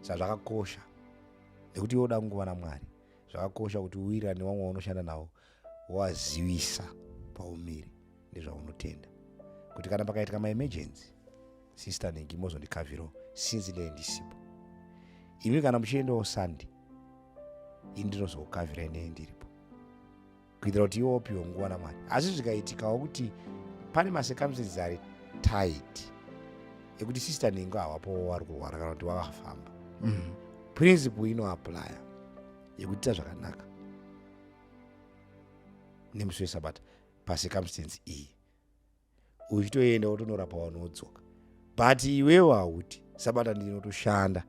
Saka zvakakosha nekuti iwe uda nguva naMwari. Zvakakosha kuti uwirirane nevamwe vaunoshanda navo, wazivisa paumire nezvaunotenda. Kuti kana pakaitika maemergency, sister Nengi mozondikavhirawo since ndee ndisipo. Imi kana muchiendawo Sunday, ini ndinozokukavhirai ndee ndiripo, kuitira kuti iwe upiwe nguva naMwari. Asi zvikaitikawo kuti pane macircumstances ari tight ekuti sister Nengi hawapowo, vari kurwara kana kuti wakafamba, principle inoapplya yekuita zvakanaka nemusi wesabata pacircumstance iyi, uchitoenda wotonorapa vanhu, wodzoka. But iwewo hauti sabata ndinotoshanda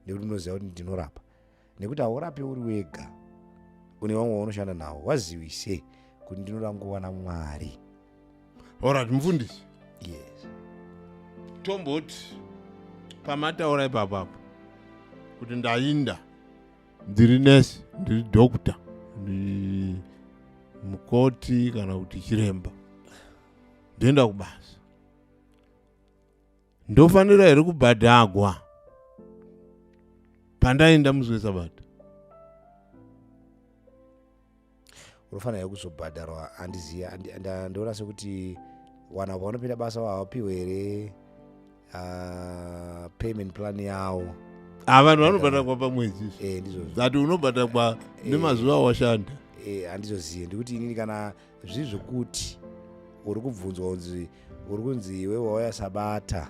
nekuti unoziva kuti ndinorapa, nekuti haurapi uri wega, une vamwe vaunoshanda navo. Waziwise kuti ndinoda nguva naMwari. Alright, mufundisi. Yes. Tomboti pamataura ipapapo kuti ndainda ndiri nesi, ndiri doctor, ndi mukoti kana kuti chiremba, ndoenda kubasa, ndofanira here kubhadhagwa pandaenda musi wesabata? Unofanira kuzobhadharwa. Handiziva, ndoona sekuti vanhu pavanopinda basa havapiwe here payment plan yavo? Ah, vanhu vanobhadhagwa pamwedzi. Ndizvozvo. That unobhadhagwa nemazuva awashanda. Handizozivi, ndikuti inini kana zviri zvokuti uri kubvunzwa kunzi uri kunzi iwe wauya sabata,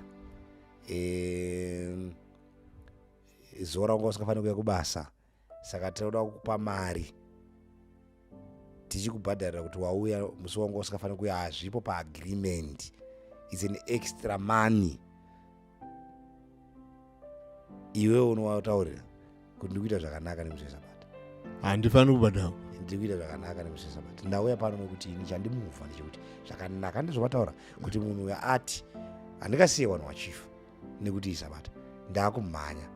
zuva ranga usingafaniri kuuya kubasa, saka tinoda kukupa mari tichikubhadharira kuti wauya musi wanga usingafaniri kuuya, hazvipo paagreement, it's an extra money. Iwewe unovataurira kuti ndikuita zvakanaka nemusi wesabata. Handifaniri kubhadharwa. Ndiri kuita zvakanaka nemusi wesabata. Ndauya pano nekuti ini chandimuvha ndechekuti zvakanaka. Ndizvovataura kuti munhu uyo ati handingasiye vanhu vachifa nekuti isabata, ndaakumhanya.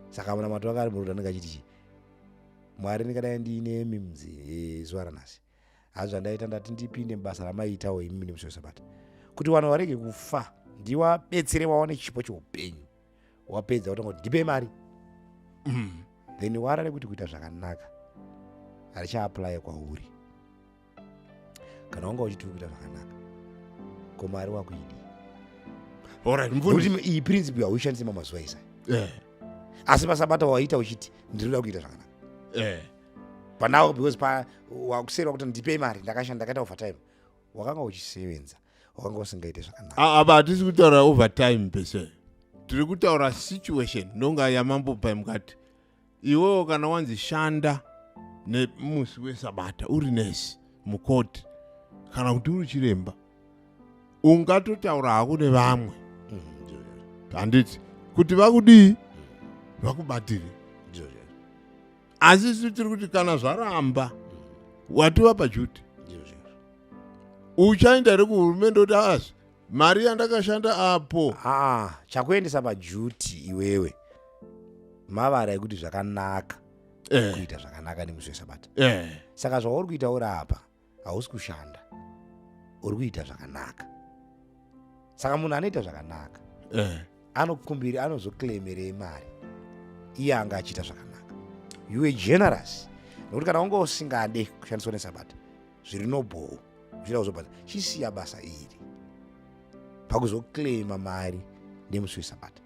Saka munamato wanga ari murudo anenge achiti chi Mwari, ndingadai ndiine mimzi zuva ranhasi, asi zvandaita ndati ndipinde mubasa ramaitawo imimi nemusi wesabata kuti vanhu varege kufa, ndiwabetsere wawane chipo cheupenyu. Wapedza wotanga kuti ndipe mari. Then wara rekuti kuita zvakanaka harichaapplye kwauri. Kana wanga uchiti uri kuita zvakanaka, ko mari wakuidi? Alright, mufundisi. Nekuti iyi principle hauishandisi mamazuva isa, asi pasabata waita uchiti ndinoda kuita zvakanaka. Panawo because pa wakuseri wakuti ndipei mari, ndakashanda, ndakaita overtime, wakanga uchisevenza, wakanga usingaite zvakanaka. Ah, apa hatisi kutaura overtime pese, tiri kutaura situation ndonga yamambopa mukati. Iwewo kana wanzi shanda nemusi wesabata, uri nesi, mukoti kana kuti uri chiremba, ungatotaura hako nevamwe, handiti, kuti vakudii, vakubatire. Asi isu tiri kuti kana zvaramba, watova paduty, uchaenda here kuhurumende kuti asi mari yandakashanda apo? Aa, chakuendesa paduty iwewe mavara ekuti zvakanaka, kuita zvakanaka nemusi wesabata. Saka zvauri kuita uri apa, hausi kushanda, uri kuita zvakanaka. Saka munhu anoita zvakanaka anokumbiri, anozoclaimerei mari iye anga achiita zvakanaka? You are generous, nekuti kana wanga usingade kushandiswa nesabata zviri noble, uchida kuzobhadhara, chisiya basa iri pakuzoclaima mari nemusi wesabata.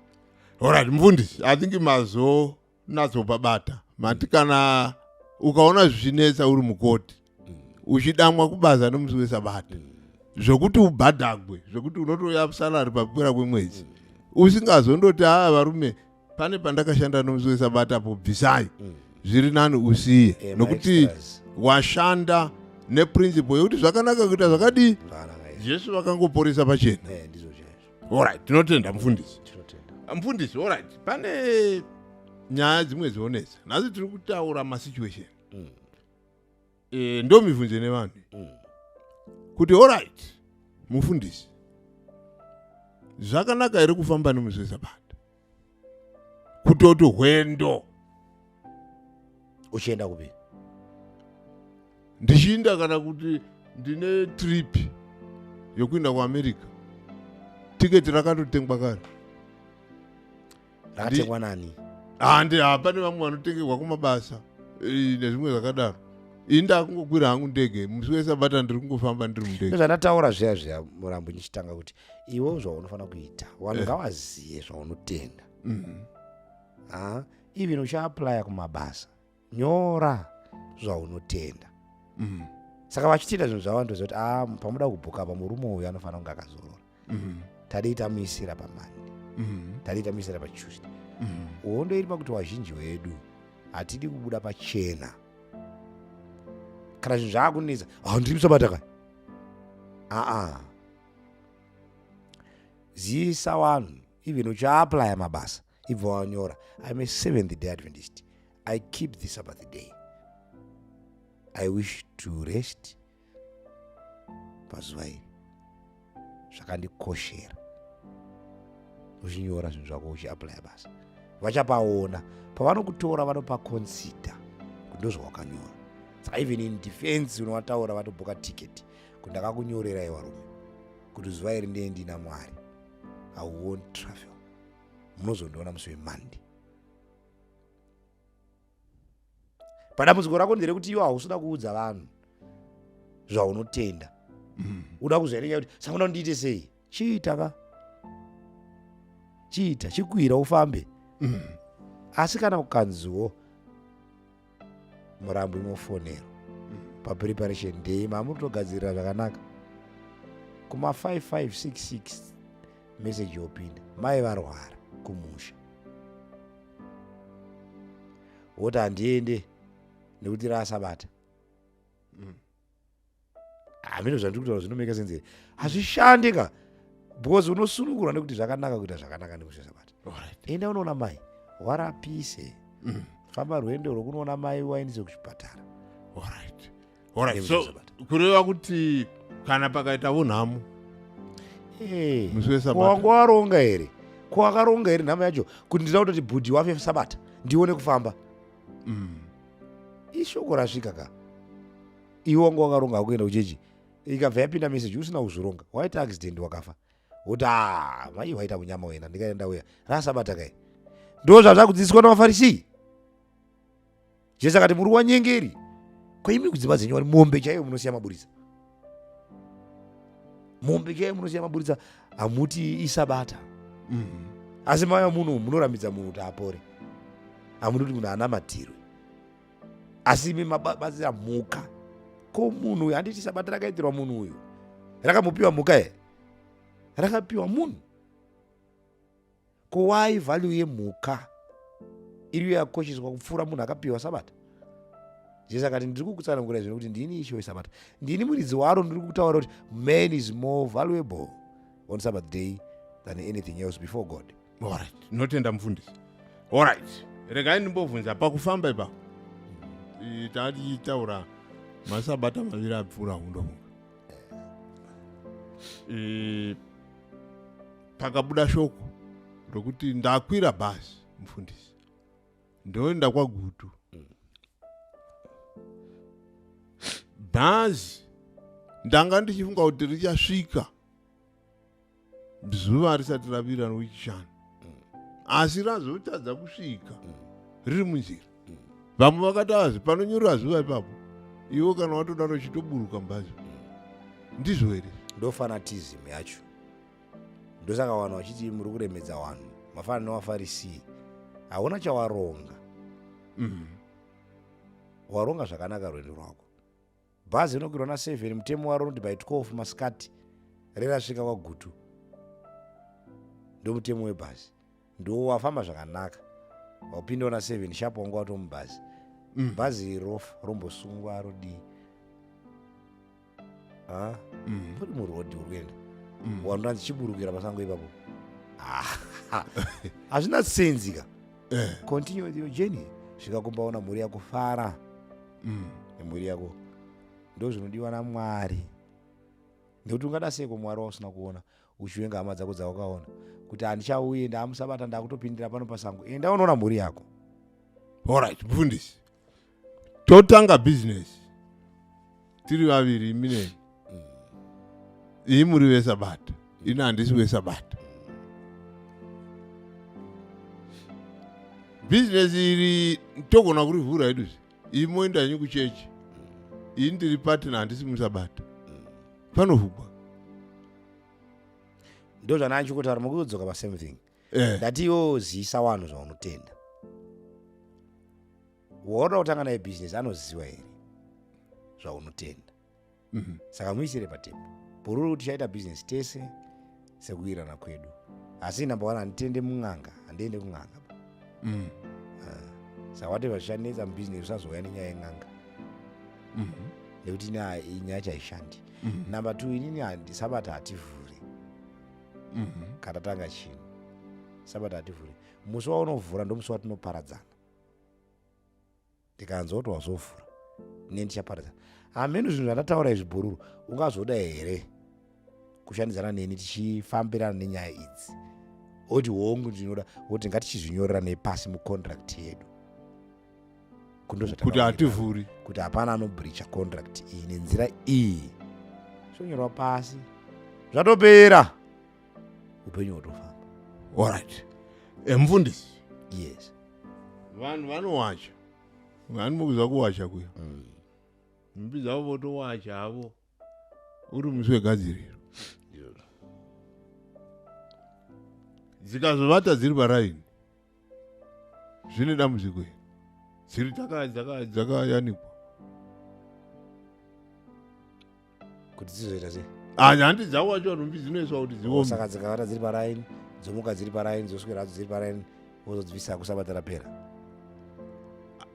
Alright, mufundisi, I think mazonatsobabata. Mati kana ukaona zvichinetsa, uri mukoti, uchidamwa kubasa nemusi wesabata, zvokuti ubhadhagwe, zvokuti unotoya salary pakupera kwemwedzi, usingazondoti haa varume, pane pandakashanda nomusi wesabata apo, bvisai, zviri nani usiye, nokuti maextras. Washanda neprinciple yekuti zvakanaka kuita zvakadii. Zvakanaka izvi. Jesu vakangoporesa pachena. Ndizvo chaizvo. Alright, tinotenda, mufundisi. Tinotenda. Mufundisi, alright, pane nyaya dzimwe dzionetsa. Nhasi tiri kutaura masituation. Ndo mibvunzo nevanhu kuti alright, mufundisi, zvakanaka here kufamba nemusi wesabata, kutoti hwendo? Uchienda kupi? Ndichiinda, kana kuti ndine trip yokuenda kuAmerica, tiketi rakatotengwa kare. Rakatengwa nani? Handi, hapane vamwe vanotengerwa kumabasa, nezvimwe zvakadaro. Ini ndakungokwira hangu ndege musi wesabata, ndiri kungofamba ndiri mundege. Zvandataura zviya zviya, murambo, ndichitanga kuti iwe zvaunofanira kuita, vanhu ngavazive zvaunotenda. Ha, even uchiapplya kumabasa, nyora zvaunotenda. Saka vachitenda zvinhu zvavo, ndoziva kuti a pamuda kubhuka pa, murume uyu anofanira kunge akazorora. Tadii tamuisira paMonday? Tadii tamuisira paTuesday? Hondo iri pakuti wazhinji wedu hatidi kubuda pachena kana zvinhu zvaakunetsa. Ah, ndiri musabata kai. Aa, zivisa vanhu. Even uchiapplya mabasa, ibva wanyora, "I'm a Seventh Day Adventist. I keep the Sabbath day. I wish to rest pazuva iri, zvakandikoshera." Uchinyora zvinhu zvako uchiapplya basa, vachapaona pavanokutora, vanopaconsider kuti ndozvawakanyora. Saka even in defense unovataura vatobhuka ticket kuti ndakakunyorerai varume kuti zuva iri ndee ndina Mwari, I won't travel, munozondiona musi weMonday. Padambudziko rako nderekuti iwe hausida kuudza vanhu zvaunotenda. Uda kuzoerenga kuti saka unoda ndiite sei? Chiita ka, chiita, chikwira ufambe. Asi kana ukanziwo murambo imofonero papreparation day, mamuri kutogadzirira zvakanaka, kuma 5566 meseji yopinda, mai varwara kumusha, woti handiende nekuti raasabata. Hameno zvandiri kutaura zvinomeka sense here? Hazvishandi ka, because unosunungurwa nekuti zvakanaka kuita zvakanaka nekuti sabata. Enda unoona mai, warapise. Famba rwendo rwokunoona mai, waendese kuchipatara. Alright. So kureva kuti kana pakaitavo nhamo musi wesabata, wanga waronga here? Ko wakaronga here nhamo yacho kuti ndida kutoti bhudhi wafe sabata ndione kufamba? Ishoko rasvika ka, iwe wanga wakaronga kuenda kuchechi, ikabva yapinda meseji usina kuzvironga, waita accident, wakafa, woti a mai waita munyama wena, ndikaenda uya rasabata kai. Ndo zvazvakudzidziswa navafarisii. Jesu akati muri wanyengeri, kwaimi kudzimba dzenyu wari mombe chaiyo munosiya maburitsa, mombe chaiyo munosiya maburitsa, hamuti isabata. Asi mauya muno munorambidza munhu kuti apore, hamudi kuti munhu anamatirwe, asi imi mabatsira mhuka. Ko munhu uyu, handiti sabata rakaitirwa munhu uyu? Rakamupiwa mhuka here? Rakapiwa munhu. Ko why value yemhuka iriyo yakosheswa kupfuura munhu akapiwa sabata? Jesu akati, "Ndiri kukutsanangura izvi nekuti ndini ishe wesabata, ndini muridzi waro. Ndiri kutaura kuti man is more valuable on Sabbath day than anything else before God." Alright, notenda mufundisi. Alright, regai ndimbobvunza pakufamba ipapo. Tatichitaura masabata maviri apfuura, hundofunga pakabuda shoko rokuti ndakwira bhazi, mufundisi, ndoenda kwaGutu. Bhazi ndanga ndichifunga kuti richasvika zuva risati ravira noWechishanu, asi razotadza kusvika riri munzira. Vamwe vakati azi panonyorera zuva ipapo, iwe kana watodaro chitoburuka mubhazi. Ndizvo here? Ndo fanatism yacho. Ndosaka vanhu vachiti muri kuremedza vanhu, mafanana nevafarisii. Hauna chawaronga. Waronga zvakanaka rwendo rwako, bhazi rinokwirwa na7, mutemo waro unoti by 12 masikati rerasvika kwaGutu, ndo mutemo webhazi. Ndo wafamba zvakanaka, wapindawo na7 sharp, wanga watomubhazi. Bhazi rofa, rombosungwa, rodii? Ah, uri murodhi, uri kuenda. Wanonanzi chiburukira pasango ipapo. Ah, hazvina sense ka. Continue with your journey, svika kumbaona mhuri yako, fara nemhuri yako. Ndo zvinodiwa naMwari, nekuti ungada seiko Mwari wausina kuona, uchivenga hama dzako dzawakaona, kuti handichauye, ndaamusabata, ndakutopindira pano pasango? Enda unoona mhuri yako. Alright, mufundisi, totanga bhizinesi tiri vaviri, imi neni. Ii muri vesabata, ini handisi wesabata. Bhizinesi iri togona kurivhura hedu, ii moenda henyu kuchechi. Ini ndiri partner, handisi musabata. Panovhugwa. Ndo zvandanga ndichikutaura, mukudzoka pasame thing. Ndati iwo zivisa vanhu zvaunotenda. Waunoda kutanga naye business anoziva here zvaunotenda? Saka muisire patable bhururu kuti tichaita business tese sekuwirirana kwedu, asi number one, handitende mun'anga, handiende kun'anga. Saka whatever zvichanetsa mubusiness, usazouya nenyaya yen'anga, nekuti inyaya yacho haishandi. Number two, inini handisabata, hativhuri. Kana tanga chinhu, sabata hativhuri. Musi waunovhura ndomusi watinoparadzana. Ndikanzwa kuti wazovhura, ne ndichaparadzana. Hameno zvinhu zvandataura izvi, bhururu, ungazoda here kushandidzana neni tichifambirana nenyaya idzi? Oti hongu, ndinoda. Woti ngatichizvinyorera nepasi mucontract yedu. Kuti hativhuri. Kuti hapana anobreacha contract iyi nenzira iyi. Zvonyorwa pasi, zvatopera, upenyu hwotofamba. Alright, mufundisi. Yes. Vanhu vanowacha, vanhu kuwacha kuya, nhumbi dzavo votowacha havo uri musi wegadziriro, dzikazovata dziri paraini, zvine dambudziko here dziri dzakayanikwa? Kuti dzizoita sei? Handi dzawacho nhumbi dzinoiswa kuti dziome. Saka dzikavata dziri paraini, dzomuka dziri paraini, dzoswera hadzo dziri paraini, wozodzibvisa kusabata rapera?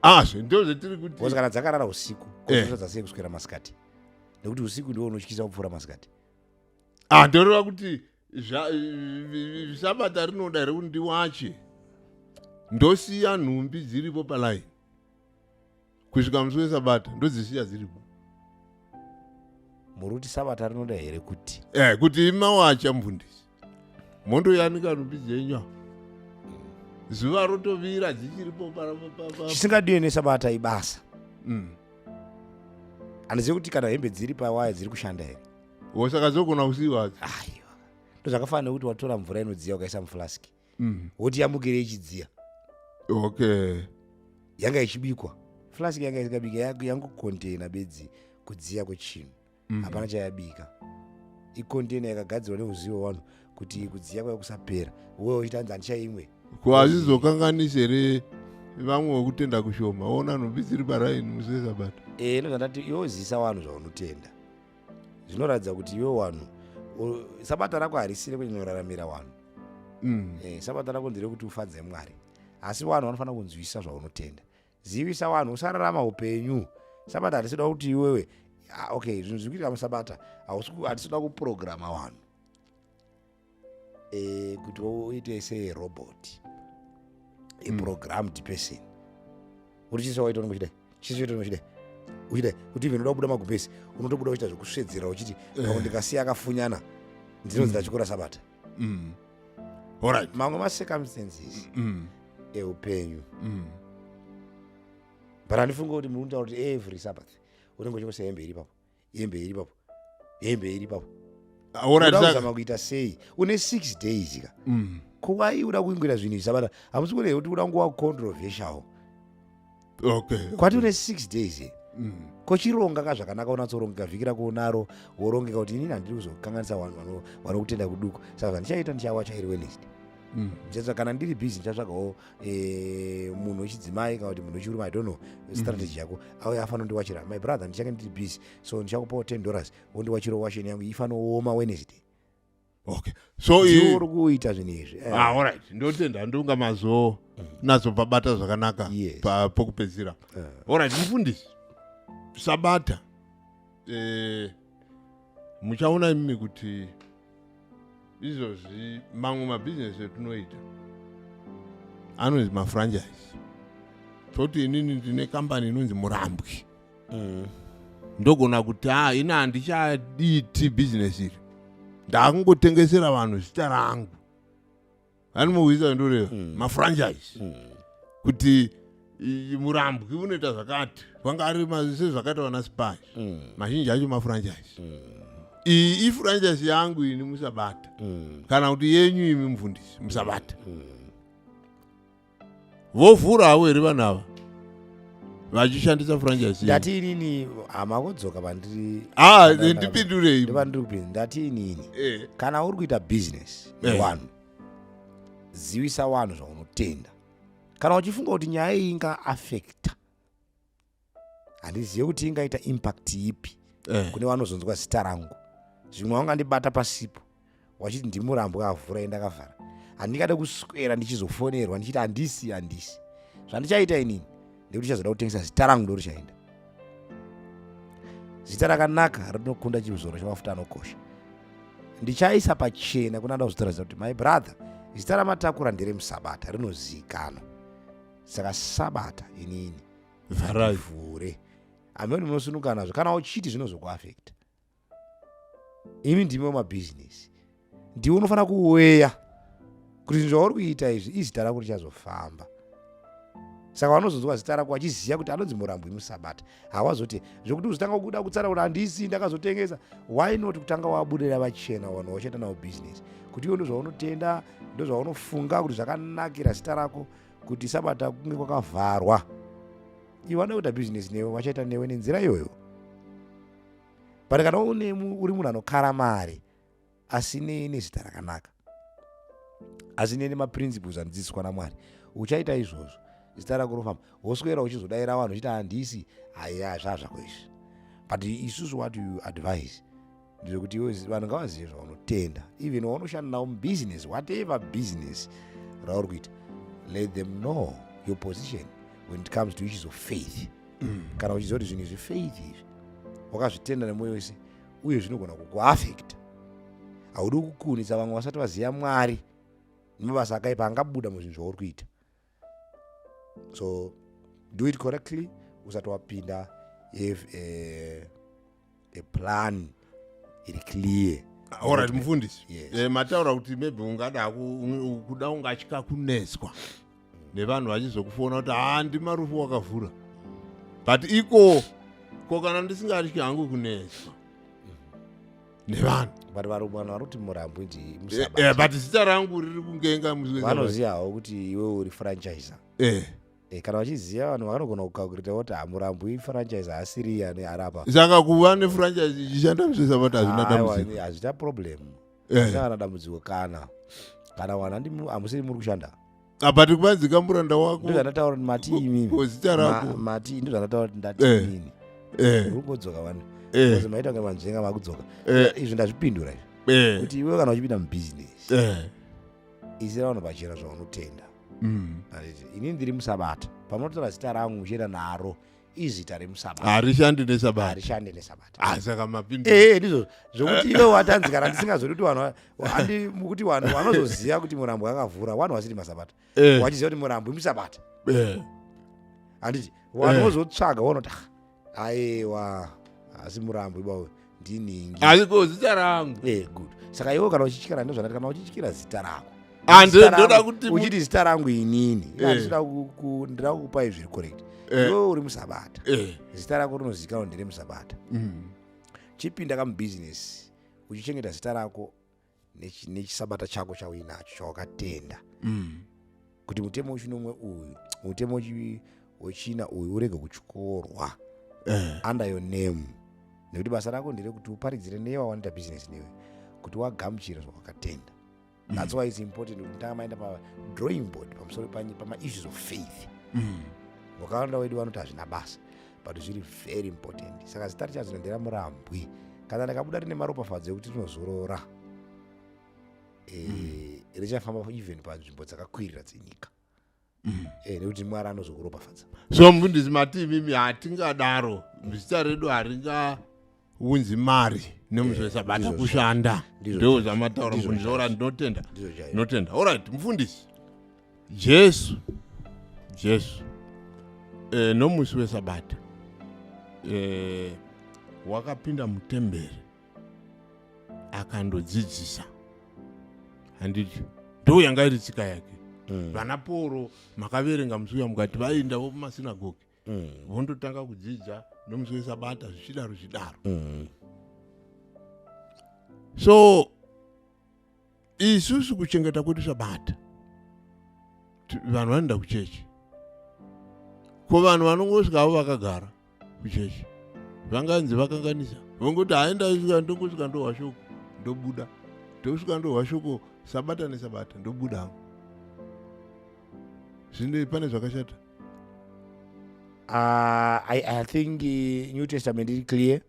Azve ndo zvetiri kuti. Because kana dzakarara usiku, kozotadza sei kuswera masikati? Nekuti usiku ndiwo unotyisa kupfuura masikati. Ah, ndoreva kuti sabata rinoda here kuti ndiwache, ndosiya nhumbi dziripo palaini kusvika musi wesabata, ndodzisiya dziripo? Muri kuti sabata rinoda here kuti Kuti imawacha, mufundisi, mondoyanika nhumbi dzenyu, zuva rotovira dzichiripo. Chisingadiwe nesabata ibasa. Handizivi kuti kana hembe dziri pawaya dziri kushanda here. Saka dzogona kusiyiwa? Aiwa, ndozvakafanana nekuti watora mvura inodziya, ukaisa muflask, woti yamukire ichidziya. Yanga ichibikwa, flask yanga isingabika, yangocontaina bedzi kudziya kwechinhu. Hapana chayabika. Icontainer yakagadzirwa neuzivo hwanhu kuti kudziya kwayo kusapera, uwe uchiti hanzi handichaimwe. Ko hazvizokanganisi here vamwe vekutenda kushoma, ona nhumbi dziri paraini musi wesabata? E, ndozvandati iwe zivisa vanhu zvaunotenda. Zvinoratidza kuti iwe vanhu sabata rako harisiri kunyanyororamira vanhu. Sabata rako nderekuti ufadze Mwari, asi vanhu vanofanira kunzwisisa zvaunotenda. Zivisa vanhu, usararama upenyu. Sabata hatisida kuti iwewe, ah, okay, zvinhu zviri kuitika musabata, hatisida kuprograma vanhu kuti uite serobot, a programmed person, uri chisi waita unenge uchidai, chisi waita unenge uchidai, uchidai, kuti even uda kubuda magumbezi unotobuda uchiita zvekusvedzera, uchiti pamwe ndikasiya akafunyana ndinonzi ndachikora sabata. Alright. Mamwe macircumstances eupenyu. But handifungi kuti muri kutaura kuti every Sabbath unenge uchingosiya hembe iri papo, hembe iri papo, hembe iri papo. Alright. Uda kuzama kuita sei? Une 6 days ka. Kuwai uda kuingoita zvinhu izvi sabata? Hamusi kuona kuti uda nguva controversial? Kwati une 6 days here? Kochironga ka zvakanaka, unatsorongeka vhiki rako unaro, worongeka kuti inini handiri kuzokanganisa vanhu vanokutenda kuduku, saka zvandichaita, ndichawacha iri Wednesday. Ndichatsvaka, kana ndiri busy, ndichatsvagawo munhu wechidzimai kana kuti munhu wechirume, I don't know strategy yako, auya afanira kundiwachira. My brother, ndichange ndiri busy, so ndichakupawo $10, wondiwachirawo washeni yangu, ifanooma Wednesday. Okay, so Ndiwo uri kuita zvinhu izvi. Ah, alright, ndotenda, ndonga mazo nazopabata zvakanaka. Pokupedzisira, alright, mufundisi, sabata, muchaona imimi kuti izvozvi mamwe mabhizinesi etinoita anonzi mafranchise. Toti inini ndine kambani inonzi Murambwi. Ndogona kuti a ini handichaditi bhizinesi iri, ndakungotengesera vanhu zita rangu. Anomuhwisa, ndoreva mafranchise, kuti Murambwi unoita zvakati, vanga ari sezvakaita vana Spar. Mazhinji acho mafranchise. Iyi ifranchise yangu ini musabata, kana kuti yenyu imi mufundisi musabata. Vovhurawo here vanhu ava? Vachishandisa franchise. Ndati inini hama kudzoka pandiri. Ah, ndipindurei. Ndopandiri kupinda. Ndati inini kana uri kuita business nevanhu, zivisa vanhu zvaunotenda. Kana uchifunga kuti nyaya iyi ingaaffecta, handizive kuti ingaita impact ipi kune vanozonzwa zita rangu, zvimwe vangandibata pasipo wachiti ndimurambwa avhura endakavhara. Handingade kuswera ndichizofonerwa ndichiti handisi, handisi. Zvandichaita inini ndekuti ndichazoda kutengesa zita rangu, ndorichaenda. Zita rakanaka rinokunda chizoro chamafuta anokosha. Ndichaisa pachena kuna ada kuzotaura kuti, "My brother, zita ramatakura nderemusabata, rinozivikanwa, saka Sabata inini Vharai. vhure." Hameni munosunuka nazvo kana uchiti zvinozokuaffecta. Imi ndimi wemabhizinesi, ndiwe unofanira kuweya kuti zvinhu zvauri kuita izvi, izita rako richazofamba. Saka vanozonzwa zita rako vachiziva kuti anonzi Murambwi musabata, hawazoti zvokuti uzotanga kuda kutsara kuti handisi, ndakazotengesa. Why not kutanga wabudira vachena vanhu vachaita navo bhizinesi kuti iwe ndozvaunotenda, ndozvaunofunga kuti zvakanakira zita rako kuti Sabata kunge kwakavharwa? Iwe vanoda kuita bhizinesi newe, vachaita newe nenzira iyoyo. But kana uri munhu anokara mari asinei nezita rakanaka, asinei nemaprinciples anodzidziswa naMwari, uchaita izvozvo, zita rako rofamba, woswera uchizodayira vanhu uchiti handisi. Haiya, zvazvako izvi. But isusu, what you advise ndezvekuti iwe, vanhu ngavazive zvaunotenda, even waunoshanda navo mubusiness, whatever business rauri kuita, let them know your position when it comes to issues of faith. Kana uchiziva kuti zvinhu izvi, faith izvi, wakazvitenda nemwoyo wese uye zvinogona kukuaffecta, haudi kukunisa vamwe vasati vaziva Mwari nemabasa akaipa angabuda muzvinhu zvauri kuita. So do it correctly usati wapinda. Have a plan iri clear. Alright, mufundisi. Yes. Mataura kuti maybe ungada kuda ungatya kunetswa nevanhu vachizokufona kuti, "Ha, ndimarufu wakavhura." But iko ko kana ndisingatyi hangu kunetswa nevanhu? But vanhu vari kuti Murambwi ndi But zita rangu riri kungenga musi weSabata. Vanozivawo kuti iwe uri franchiser. Kana vachiziva, vanhu vanogona kucalculata kuti haMurambwi franchise haasiri ane arapa. Saka kuva nefranchise ichishanda musi wesabata hazvina Aiwa, dambudziko? Hazvita problem. Hazvina kana dambudziko. Kana vanhu hamusiri muri kushanda. Ah, but kuvanzika muranda wako. Ndozvandataura kuti mati imimi. Ko zita rako? Mati ndozvandataura kuti ndati inini uri kungodzoka vanhu because maita kunge manzvenga makudzoka. Izvi ndazvipindura izvi kuti iwe kana uchipinda mubhizinesi, isira vanhu pachena zvaunotenda. Handiti inini ndiri musabata? Pamunotora zita rangu muchienda naro, izita remusabata. Harishandi nesabata. Harishandi nesabata. Ah, saka mapindura. Ee, ndizvo zvokuti iwe watanzi kana ndisingazodi kuti vanhu handi kuti vanhu vanozoziva kuti Murambwi akavhura, vanhu vasiri masabata vachiziva kuti Murambwi musabata. Handiti vanhu vozotsvaga vonoti, "Ah, aiwa, asi Murambwi bawe ndiningi." Asi ko zita rangu? Eh, good. Saka iwe kana uchityira, ndozvandati, kana uchityira zita rako, Ah, zita ndoda kuti uchiti zita rangu inini, handisida ndida kukupai zviri correct. Iwe uri musabata, zita rako rinozivikanwa nderemusabata. Chipinda kamubhizinesi uchichengeta zita rako nechisabata chako chauinacho chawakatenda, kuti mutemo wechinomwe uyu, mutemo wechina uyu urege kutyorwa under your name, nekuti basa rako nderekuti uparidzire newe wanoita bhizinesi newe kuti wagamuchira zvawakatenda. That's why it's important kuti mutanga maenda padrawing board pamusoro pamaissues of faith. Vakawanda wedu vanoti hazvina basa, but zviri very important. Saka zita richazino nderaMurambwi. Kana ndakabuda rine maropafadzo ekuti rinozorora, richafamba even panzvimbo dzakakwirira dzenyika, nekuti Mwari anozokuropafadza. So mufundisi, mati imimi hatingadaro, zita redu haringaunzi mari nemusi wesabata kushanda. Ndizvo Ndo chaizvo. zvamataura, Ndizvo mufundisi. chaizvo. Ora, ndinotenda. Ndizvo chaizvo. Ndinotenda. Alright, mufundisi, Jesu nomusi wesabata wakapinda mutemberi akandodzidzisa, handiti ndo yanga iri tsika yake? Vana Poro makaverenga musi uya mukati vaendavo mumasinagogi, vondotanga kudzidza nomusi wesabata, zvichidaro zvidaro. So isusu kuchengeta kwedu sabata, vanhu vanoenda kuchechi. Ko vanhu vanongosvika avo vakagara kuchechi vanganzi vakanganisa, vongoti hayi, ndaisvika, ndongosvika ndohwa shoko ndobuda, ndosvika ndohwa shoko sabata nesabata ndobuda hangu. Zvino pane zvakashata? I think New Testament iri clear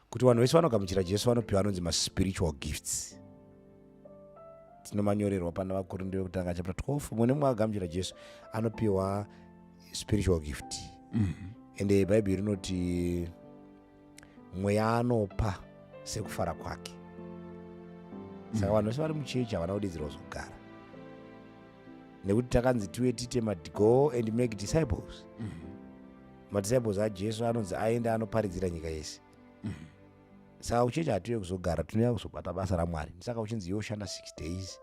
kuti vanhu vese vanogamuchira Jesu vanopiwa anonzi maspiritual gifts. Tinomanyorerwa pana Vakorinde vekutanga chapter 12. Mumwe nemumwe akagamuchira Jesu anopiwa spiritual gift. Ende Bhaibheri rinoti Mweya anopa sekufara kwake. Saka vanhu vese vari muchechi havana kudaidzirwa kuzogara, nekuti takanzi tive tiite go and make disciples. Madisciples aJesu anonzi aende anoparidzira nyika yese. Saka kuchechi hatiuye kuzogara, tinouya kuzobata basa raMwari. Saka uchinzi iwe ushanda 6 days,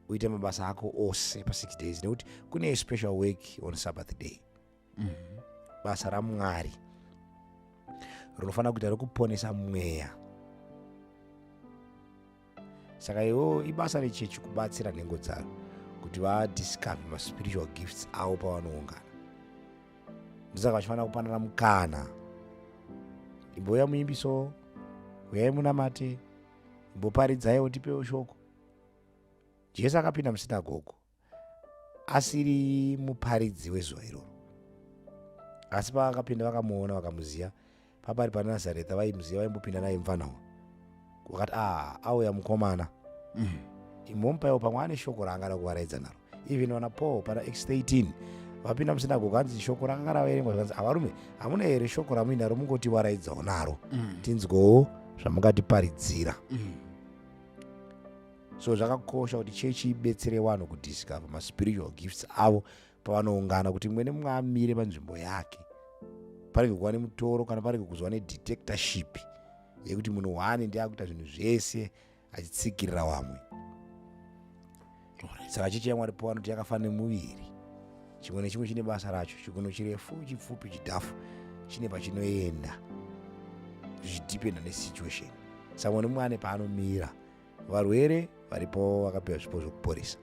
uite mabasa ako ose pa6 days, nekuti kune special work on Sabbath day. Basa raMwari rinofanira kuita rekuponesa mweya. Saka iwo ibasa rechechi kubatsira nhengo dzaro kuti vadiscover maspiritual gifts avo pavanoungana. Ndosaka vachifanira kupanana mukana: imbouya muimbiso, uyai munamate, imboparidzaiwo, tipewo shoko. Jesu akapinda musinagogo asiri muparidzi wezuva iroro, asi paakapinda vakamuona, vakamuziva. Papari paNazaretha vaimuziva, vaimbopinda naye mufanawo. Vakati, "A, auya mukomana, imbomupaiwo, pamwe ane shoko raangada kuvaraidza naro." Even vana Paul pana Acts 13 vapinda musinagogo, hanzi shoko rakanga raverengwa, zvikanzi, "Avarume, hamuna here shoko ramuinaro mungotivaraidzawo naro, tinzwewo zvamungatiparidzira?" So zvakakosha kuti chechi ibetsere vanhu kudiscover maspiritual gifts avo pavanoungana, kuti mumwe nemumwe amire panzvimbo yake, parege kuva nemutoro kana parege kuzova nedictatorship yekuti munhu one ndiye akuita zvinhu zvese achitsikirira vamwe. Saka chechi yaMwari pavanoti yakafanana nemuviri, chimwe nechimwe chine basa racho. Chiguno chirefu, chipfupi, chidhafu, chine pachinoenda zvichidhipenda nesituation. Saka mumwe nemumwe ane paanomira. Varwere varipo vakapiwa zvipo zvokuporesa.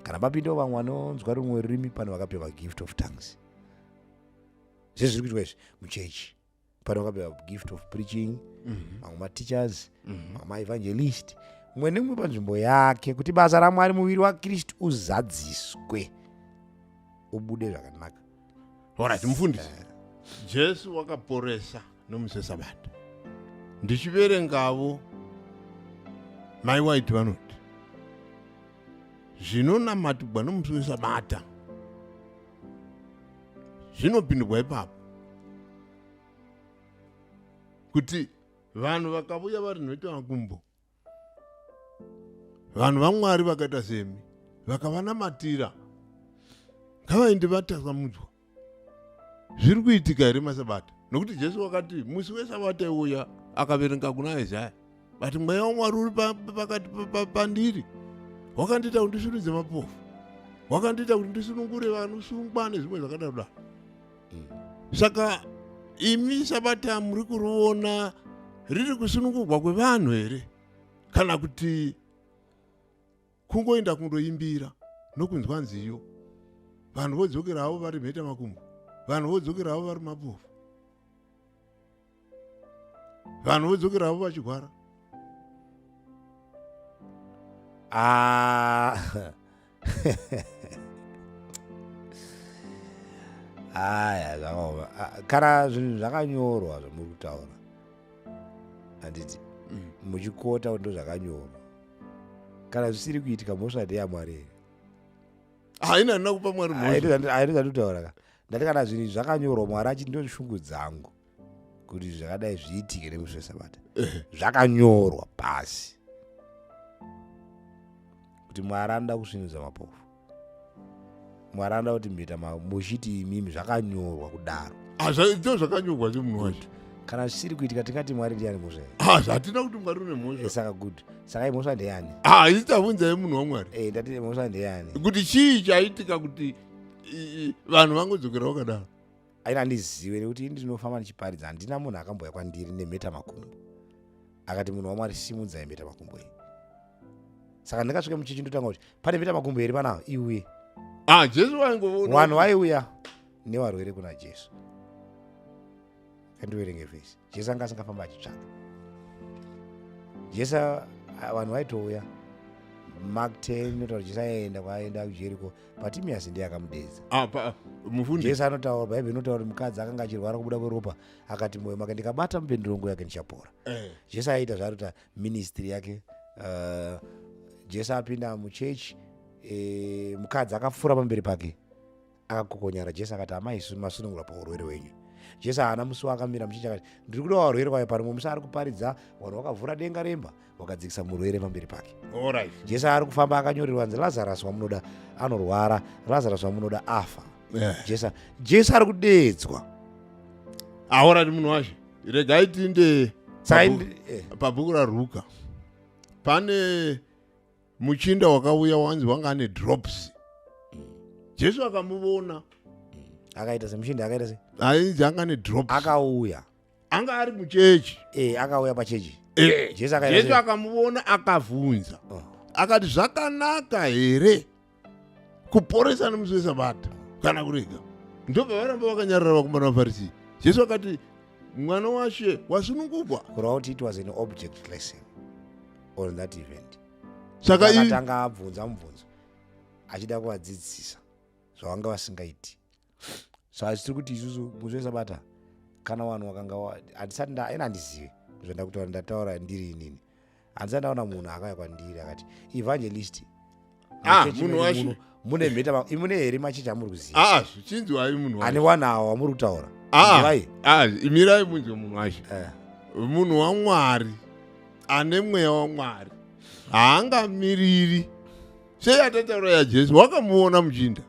Kana papindawo vamwe vanonzwa rumwe rurimi, pane vakapiwa gift of tongues. Zvese zviri kuitwa izvi muchechi. Pane vakapiwa gift of preaching, mamwe mateachers, mamwe maevangelist, mumwe nemumwe panzvimbo yake, kuti basa raMwari, muviri waKristu, uzadziswe, ubude zvakanaka. Alright, mufundisi, Jesu wakaporesa nomusi wesabata. Ndichiverengavo Mai White vanoti zvinonamatirwa nomusi wesabata zvinopindurwa ipapo, kuti vanhu vakavuya vari nhoita makumbo, vanhu vaMwari vakaita semi, vakavanamatira, ngavaende vatasamudzwa. Zviri kuitika here masabata? Nokuti Jesu wakati musi wesabata iuya akaverenga kuna Isaya, but Mweya waMwari uri pakati pandiri, wakandiita kuti ndisunudze mapofu, wakandiita kuti ndisunungure vanosungwa, nezvimwe zvakadaro daro. Saka imi sabata muri kuriona riri kusunungurwa kwevanhu here, kana kuti kungoenda kundoimbira nokunzwa nziyo, vanhu vodzokera havo vari mheta makumbo, vanhu vodzokera havo vari mapofu, vanhu vodzokera havo vachigwara? Ah. Aya, zvakaoma. Ah, kana zvinhu zvakanyorwa zvamuri kutaura, handiti muchikota kuti ndo zvakanyorwa, kana zvisiri kuitika, mhosva ndeyamwari here? Haina, handina kupa Mwari mhosva. Aino zvandikutaura ka, ndati kana zvinhu izvi zvakanyorwa, Mwari achiti ndo shungu dzangu kuti zvakadai zviitike nemusi wesabata, zvakanyorwa pasi kuti Mwari anoda kusvinudza mapofu, Mwari anoda kuti mheta muchiti imimi zvakanyorwa kudaro. Ah, ndo zvakanyorwa semunhu wacho. Kana zvisiri kuitika, tingati Mwari ndiani mhosva here? Ah, zvatina kuti Mwari une mhosva. Saka good, saka imhosva ndeyani? Ah, isi tabvunzai munhu waMwari. Ndati mhosva ndeyani? Kuti chii chaitika kuti vanhu vangodzokera vakadaro? Aina, handizive, nekuti ini ndinofamba ndichiparidza, handina munhu akambouya kwandiri nemheta makumbo akati, "Munhu waMwari, simudzai mheta makumbo iyi." Saka ndingasvike muchechi ndotanga kuti, "Pane mheta makumbo here panapa?" Iwe. Ah, Jesu vaingoona Vanhu vaiuya nevarwere kuna Jesu. Kandiverenge vhesi. Jesu anga asingafamba achitsvaka. Jesu, vanhu vaitouya. Mark 10 inotaura Jesu aienda kwaaenda kuJeriko, Bartimaeus ndiye akamudedza. Ah, mufundisi. Jesu anotaura, Bhaibheri inotaura kuti mukadzi akanga achirwara kubuda kweropa, akati mwoyo make, ndikabata mupendero yake ndichapora. Jesu aiita zvaari kuita ministry yake. Jesu apinda muchechi, mukadzi akapfuura pamberi pake akakokonyara. Jesu akati, amai, masunungurwa paurwere hwenyu. Jesu haana musi waakamira muchechi akati, ndiri kuda varwere kwayo. Parimwe musi ari kuparidza, vanhu vakavhura denga remba, vakadzikisa murwere pamberi pake. Jesu ari kufamba akanyorerwa nzi, Lazarus wamunoda anorwara, Lazarus wamunoda afa. Jesu ari kudeedzwa. Alright, munhu wacho, regai tiinde Saka pabhuku raRuka. Pane muchinda wakauya, wanzi wanga ane dropsy. Jesu akamuvona. Akaita semuchinda akaita se Ainzi anga ane dropsy. Akauya. Anga ari muchechi. Akauya pachechi. Jesu akaita Jesu akamuvona, akavhunza. Oh. Akati, zvakanaka here kuporesa nemusi weSabata kana kurega? Ndobva varamba vakanyarara vakomana vaFarisi. Jesu akati, mwana washe, wasunungurwa. Kureva kuti it was an object lesson on that event. Saka Akatanga abvunza mubvunzo achida kuvadzidzisa zvavanga vasingaiti. Saka tiri kuti isusu musi weSabata, kana vanhu vakanga handisati ina handizivi zvandakutaura, ndataura ndiri inini, handisati ndaona munhu akauya kwandiri akati, evangelist, Ah, muchechi munhu menyu wacho. mune mheta mune here machechi amuri kuziva? Aa, zvichinzwai, munhu Ane wacho. wanhu awa wamuri kutaura. Ah. Zivai. Ah, imirai munzwe, munhu wacho. Munhu waMwari ane mweya waMwari haangamiriri sei atataura yaJesu. Wakamuona muchinda,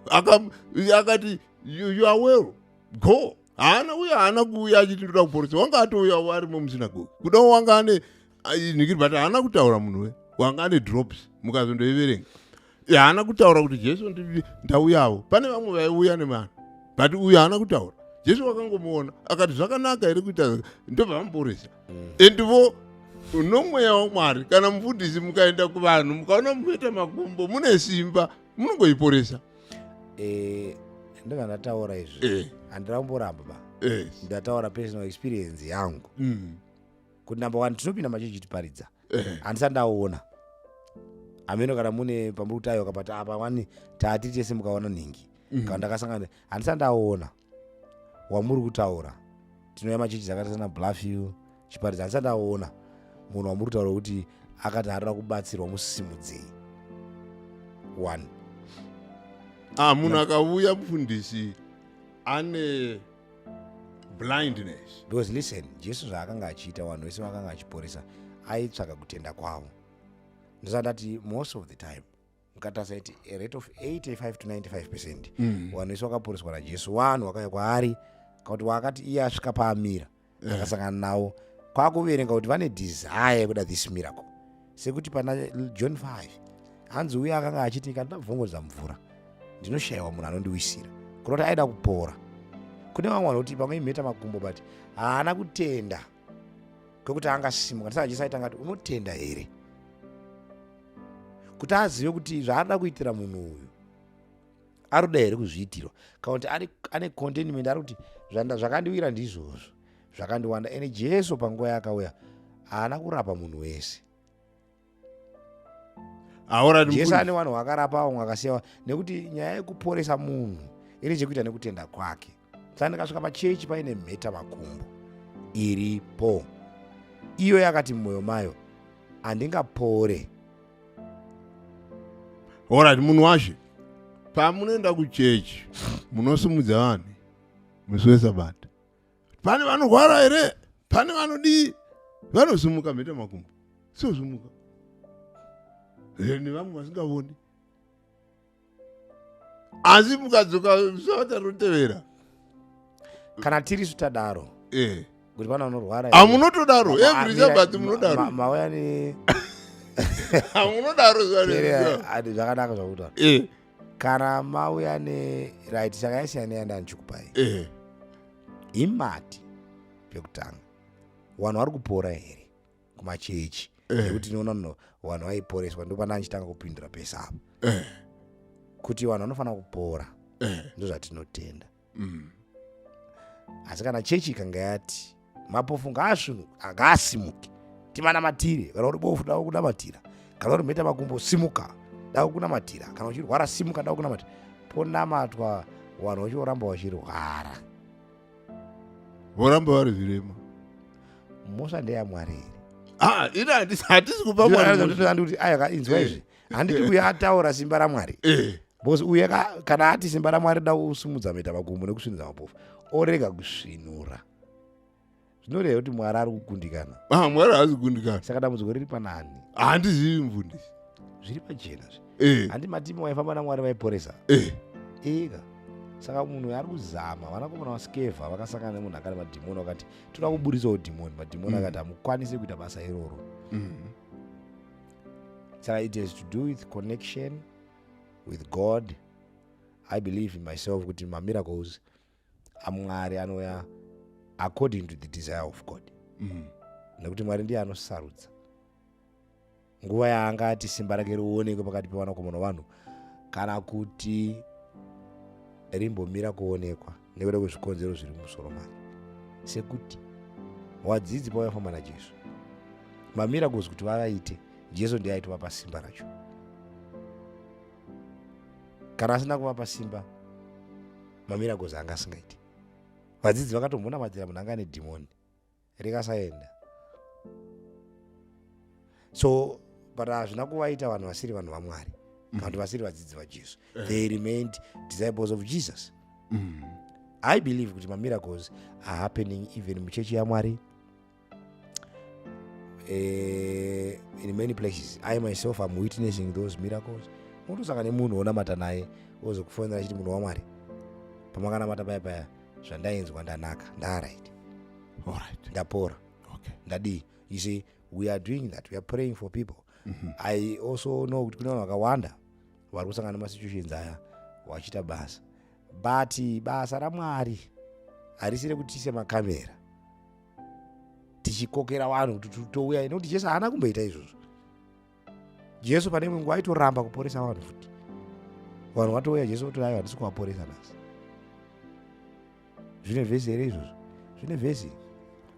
akati, You are well, go." Haana uye haana kuuya achiti, ndoda kuporesa. Wanga atouya arimo musinagogi kuda wanga ane nhikiri, but haana kutaura. Munhu we wanga ane dropsy, mukazondoiverenga, haana kutaura kuti, Jesu, ndauyawo. Pane vamwe vaiuya nevanhu, but uyu haana kutaura. Jesu wakangomuona akati, zvakanaka here kuita? Ndobva vamuporesa. Endivo nomweya waMwari, kana mufundisi mukaenda kuvanhu, mukaona munoita makumbo, mune simba, munongoiporesa. Ndinga ndataura izvi, handina kumboramba ba. Ndataura personal experience yangu kuti number one, tinopinda machechi tiparidza. Handisati ndaona hameno kana mune pamuri kuti aiwa, but apa wani taati tese mukaona nhingi. Kana ndakasangana, handisati ndaona wamuri kutaura. Tinouya machechi dzakaita sana Bluffview chiparidza, handisati ndaona munhu wamuri kutaura kuti akati arida kubatsirwa, musimudzei one. Ah, munhu akauya, mufundisi, ane blindness. Because listen, Jesu zvaakanga achiita, vanhu vese vakanga achiporesa, aitsvaka kutenda kwavo. Ndosati ndati most of the time, mukatarisa iti a rate of 85 to 95%, vanhu vese vakaporeswa naJesu, vanhu vakauya kwaari kakuti wakati iye asvika paamira, akasangana navo, kwakuverenga kuti vane desire yekuda this miracle. Sekuti pana John 5, hanzi uye akanga achiti, kana ndabvongodza mvura, ndinoshayiwa munhu anondiwisira. Kunoti aida kupora. Kune vamwe vanhu kuti pamwe imheta makumbo, but haana kutenda kwekuti angasimuka. Saka Jesu aitanga ati, unotenda here? Kuti azive kuti zvaarida kuitira munhu uyu, arikuda here kuzviitirwa, kana kuti ane contentment, ari kuti zvakandiwira ndizvozvo, zvakandiwanda. Ende Jesu panguva yaakauya haana kurapa munhu wese. Alright. Jesu ane vanhu vakarapa, vamwe vakasiyawa, nekuti nyaya yekuporesa munhu ine chekuita nekutenda kwake. Saka ndikasvika pachechi paine mheta makumbo iripo, iyo yakati mumwoyo mayo, handingapore. Alright, munhu washe, pamunoenda kuchechi munosimudza vanhu musi weSabata, pane vanorwara here? Pane vanodii? Vanosimuka mheta makumbo, sozvimuka nevamwe vasingavoni. Asi mukadzoka Sabata rinotevera, Kana tirisu tadaro kuti pane vanorwara. Hamunotodaro every Sabbath? Munodaro? Mauya ne Hamunodaro zuva Tere, nezuva? adi zvakanaka zvakutaura. Kana mauya ne right, saka yasiyana neyanda ndichikupai. Imati pekutanga, vanhu vari kupora here kumachechi? Nekuti tinoona no vanhu vaiporeswa, ndopana ndichitanga kupindura pesa apa. Kuti vanhu vanofanira kupora, ndozvatinotenda. Asi kana chechi ikanga yati mapofu ngaasvinuke, ngaasimuke, timanamatire, kana uri bofu da kunamatira, kana uri mheta makumbo simuka da kunamatira, kana uchirwara simuka da kunamatira, ponamatwa vanhu vachioramba vachirwara, Voramba vari zvirema. Mhosva ndeyamwari here? Ah, ina hatisi kupa Mwari mhosva. Andikuti aya inzwa izvi, handiti uyo ataura simba ramwari? Because uye kana ati simba ramwari da kusimudza mheta makumbo nekusvinudza mapofu, orega kusvinura, zvinoreva kuti Mwari ari kukundikana. Ah, Mwari haasi kukundikana. Saka dambudziko riri panani? Handizivi, mufundisi. Zviri pachena zve. Handi matimi waifamba namwari vaiporesa? Ega saka munhu ari kuzama, vanakomana vaSkevha vakasangana nemunhu akane madhimoni, vakati toda kuburitsawo dhimoni. Madhimoni akati hamukwanisi kuita basa iroro. Saka it has to do with connection with God. I believe in myself kuti mamiracles amwari anouya according to the desire of God, nekuti Mwari ndiye anosarudza nguva yaangati simba rake rionekwe pakati pevanakomana vanhu kana kuti rimbomira kuonekwa nekuda kwezvikonzero zviri mumusoro make. Sekuti wadzidzi pavaifamba naJesu, mamiracles kuti vavaite, Jesu ndiye aitovapa simba racho. Kana asina kuvapa simba, mamiracles anga asingaiti. Vadzidzi vakatombonamatira munhu anga ane dhimoni, rikasaenda. So but hazvina kuvaita vanhu vasiri vanhu vamwari kana kuti vasiri vadzidzi vaJesu. They remained disciples of Jesus. I believe kuti mamiracles are happening even muchechi yamwari, in many places. I myself am witnessing those miracles. Unotosanga nemunhu wonamata naye, ozokufonera achiti, "Munhu wamwari, pamakanamata paya paya, zvandainzwa ndanaka, ndaright." Ndapora. Ndadii. You see, we are doing that. We are praying for people. I also know kuti kune vanhu vakawanda vari kusangana nemasituations aya vachiita basa, but basa ramwari harisi rekuti tiise makamera tichikokera vanhu kuti touya, nekuti Jesu haana kumboita izvozvo. Jesu pane imwe nguva aitoramba kuporesa vanhu futi. Vanhu vatouya, Jesu otori, "Aiwa, handisi kuvaporesa nhasi." Zvine vhesi here izvozvo? Zvine vhesi?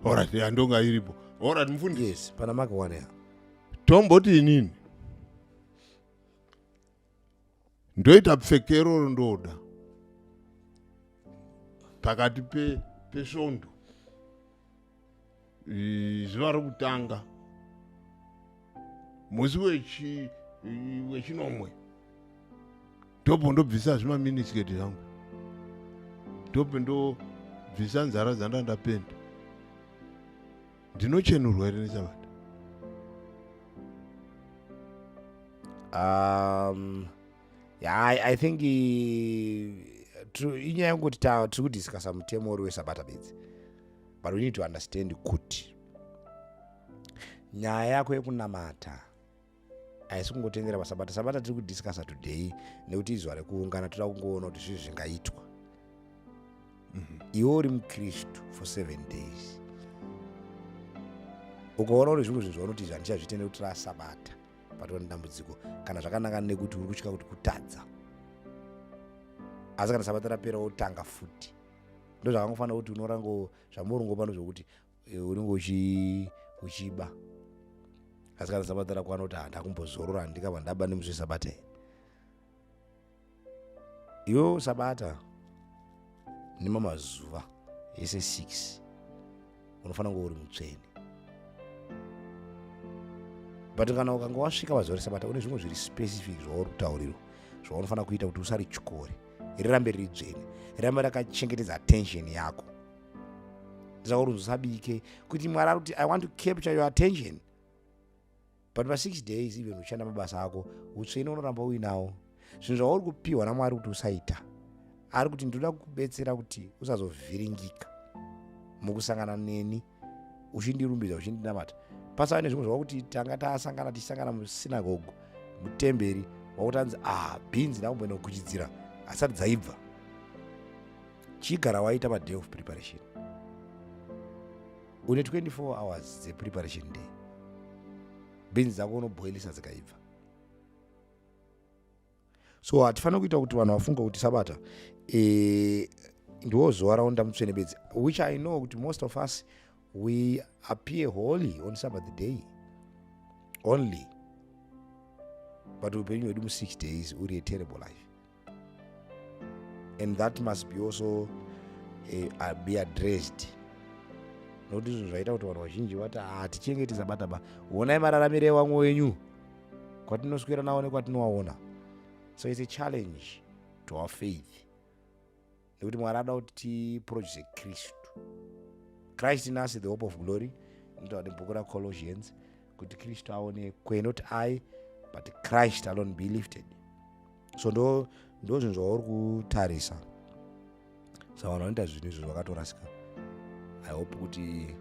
Alright, yandonga iripo. Alright, mufundisi. Yes, pana Mark 1 ya. Tomboti inini ndoita pfekero rondoda pakati pesvondo, zuva rokutanga, musi wechinomwe, ndobvo ndobvisa zvimaminisketi zvangu, ndobvo ndobvisa nzara dzanda ndapenda, ndinochenurwa here nesabata? Yeah, I think inyaya yekuti tiri kudiscussa mutemo uri wesabata bedzi, but we need to understand kuti nyaya yako yekunamata haisi kungotendera pasabata. Sabata tiri kudiscussa today nekuti izuva rekuungana, toda kungoona kuti zvinhu zvingaitwa. Iwe uri mukristu for 7 days, ukaona uri zvimwe zvinhu zvaunoti izvi handichazvitende kuti rasabata, patova nedambudziko. Kana zvakanaka nekuti uri kutya kuti kutadza, asi kana sabata rapera wotanga futi. Ndo zvakangofanira kuti unorango zvamuringopa ndozvokuti unenge uchiba, asi kana sabata rakwana kuti handakumbozorora, handikabva ndaba nemusi wesabata here? Iwe sabata nemamazuva ese 6 unofanira kunge uri mutsvene, but kana ukanga wasvika pazuva resabata, une zvimwe zviri specific zvauri kutaurirwa zvaunofanira kuita kuti usarityore, rirambe riri dzvene, rirambe rakachengetedza attention yako. Saka uri usabike kuti Mwari ari kuti, "I want to capture your attention." But pa6 days, even uchishanda mabasa ako, utsvene unoramba uinawo. Zvinhu zvauri kupiwa namwari kuti usaita, ari kuti ndoda kukubetsera kuti usazovhiringika mukusangana neni uchindirumbidza, uchindinamata. Pasava nezvimwe zvakuti tanga tasangana, tichisangana musinagogo, mutemberi, wakuti anzi, "Ah, bhinzi ndakumboenda kukuchidzira asati dzaibva." Chigara waita maday of preparation. Une 24 hours dzepreparation day. Bhinzi dzako unoboilisa dzikaibva. So hatifaniri kuita kuti vanhu vafunga kuti Sabata ndiwo zuva raunda mutsvene bedzi, which I know kuti most of us, we appear holy on Sabbath day only, but upenyu hwedu mu6 days uri a terrible life, and that must be also be addressed, nokuti zvinhu zvaita kuti vanhu vazhinji vati, "Hatichengeti Sabata ba." Honai mararamiro evamwe wenyu kwatinoswera nawo nekwatinowaona. So it's a challenge to our faith, nekuti Mwari ada kuti tiproduce Kristu, Christ in us, the hope of glory. Inotaura nebhuku raColossians kuti Kristu aonekwe, not I but Christ alone be lifted. So ndo zvinhu zvauri kutarisa. Saka vanhu vanoita zvinhu izvo vakatorasika. I hope kuti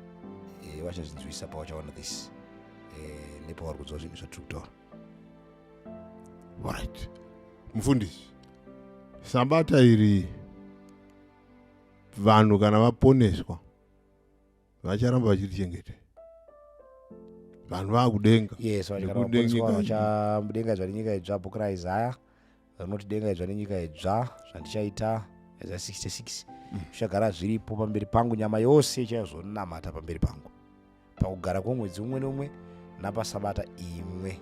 vachazvinzwisa pavachaona this nepavari kunzwa zvinhu zvatiri kutaura. Alright, mufundisi, Sabata iri, vanhu kana vaponeswa vacharamba vachirichengeta? Vanhu vaakudenga. Yes, vachamudenga idzva nenyika idzva. Bhuku raIsaya rinoti, "Denga idzva nenyika idzva zvandichaita," Isaya 66, "zvichagara zviripo pamberi pangu. Nyama yose ichazonamata pamberi pangu pakugara kwomwedzi umwe neumwe napasabata imwe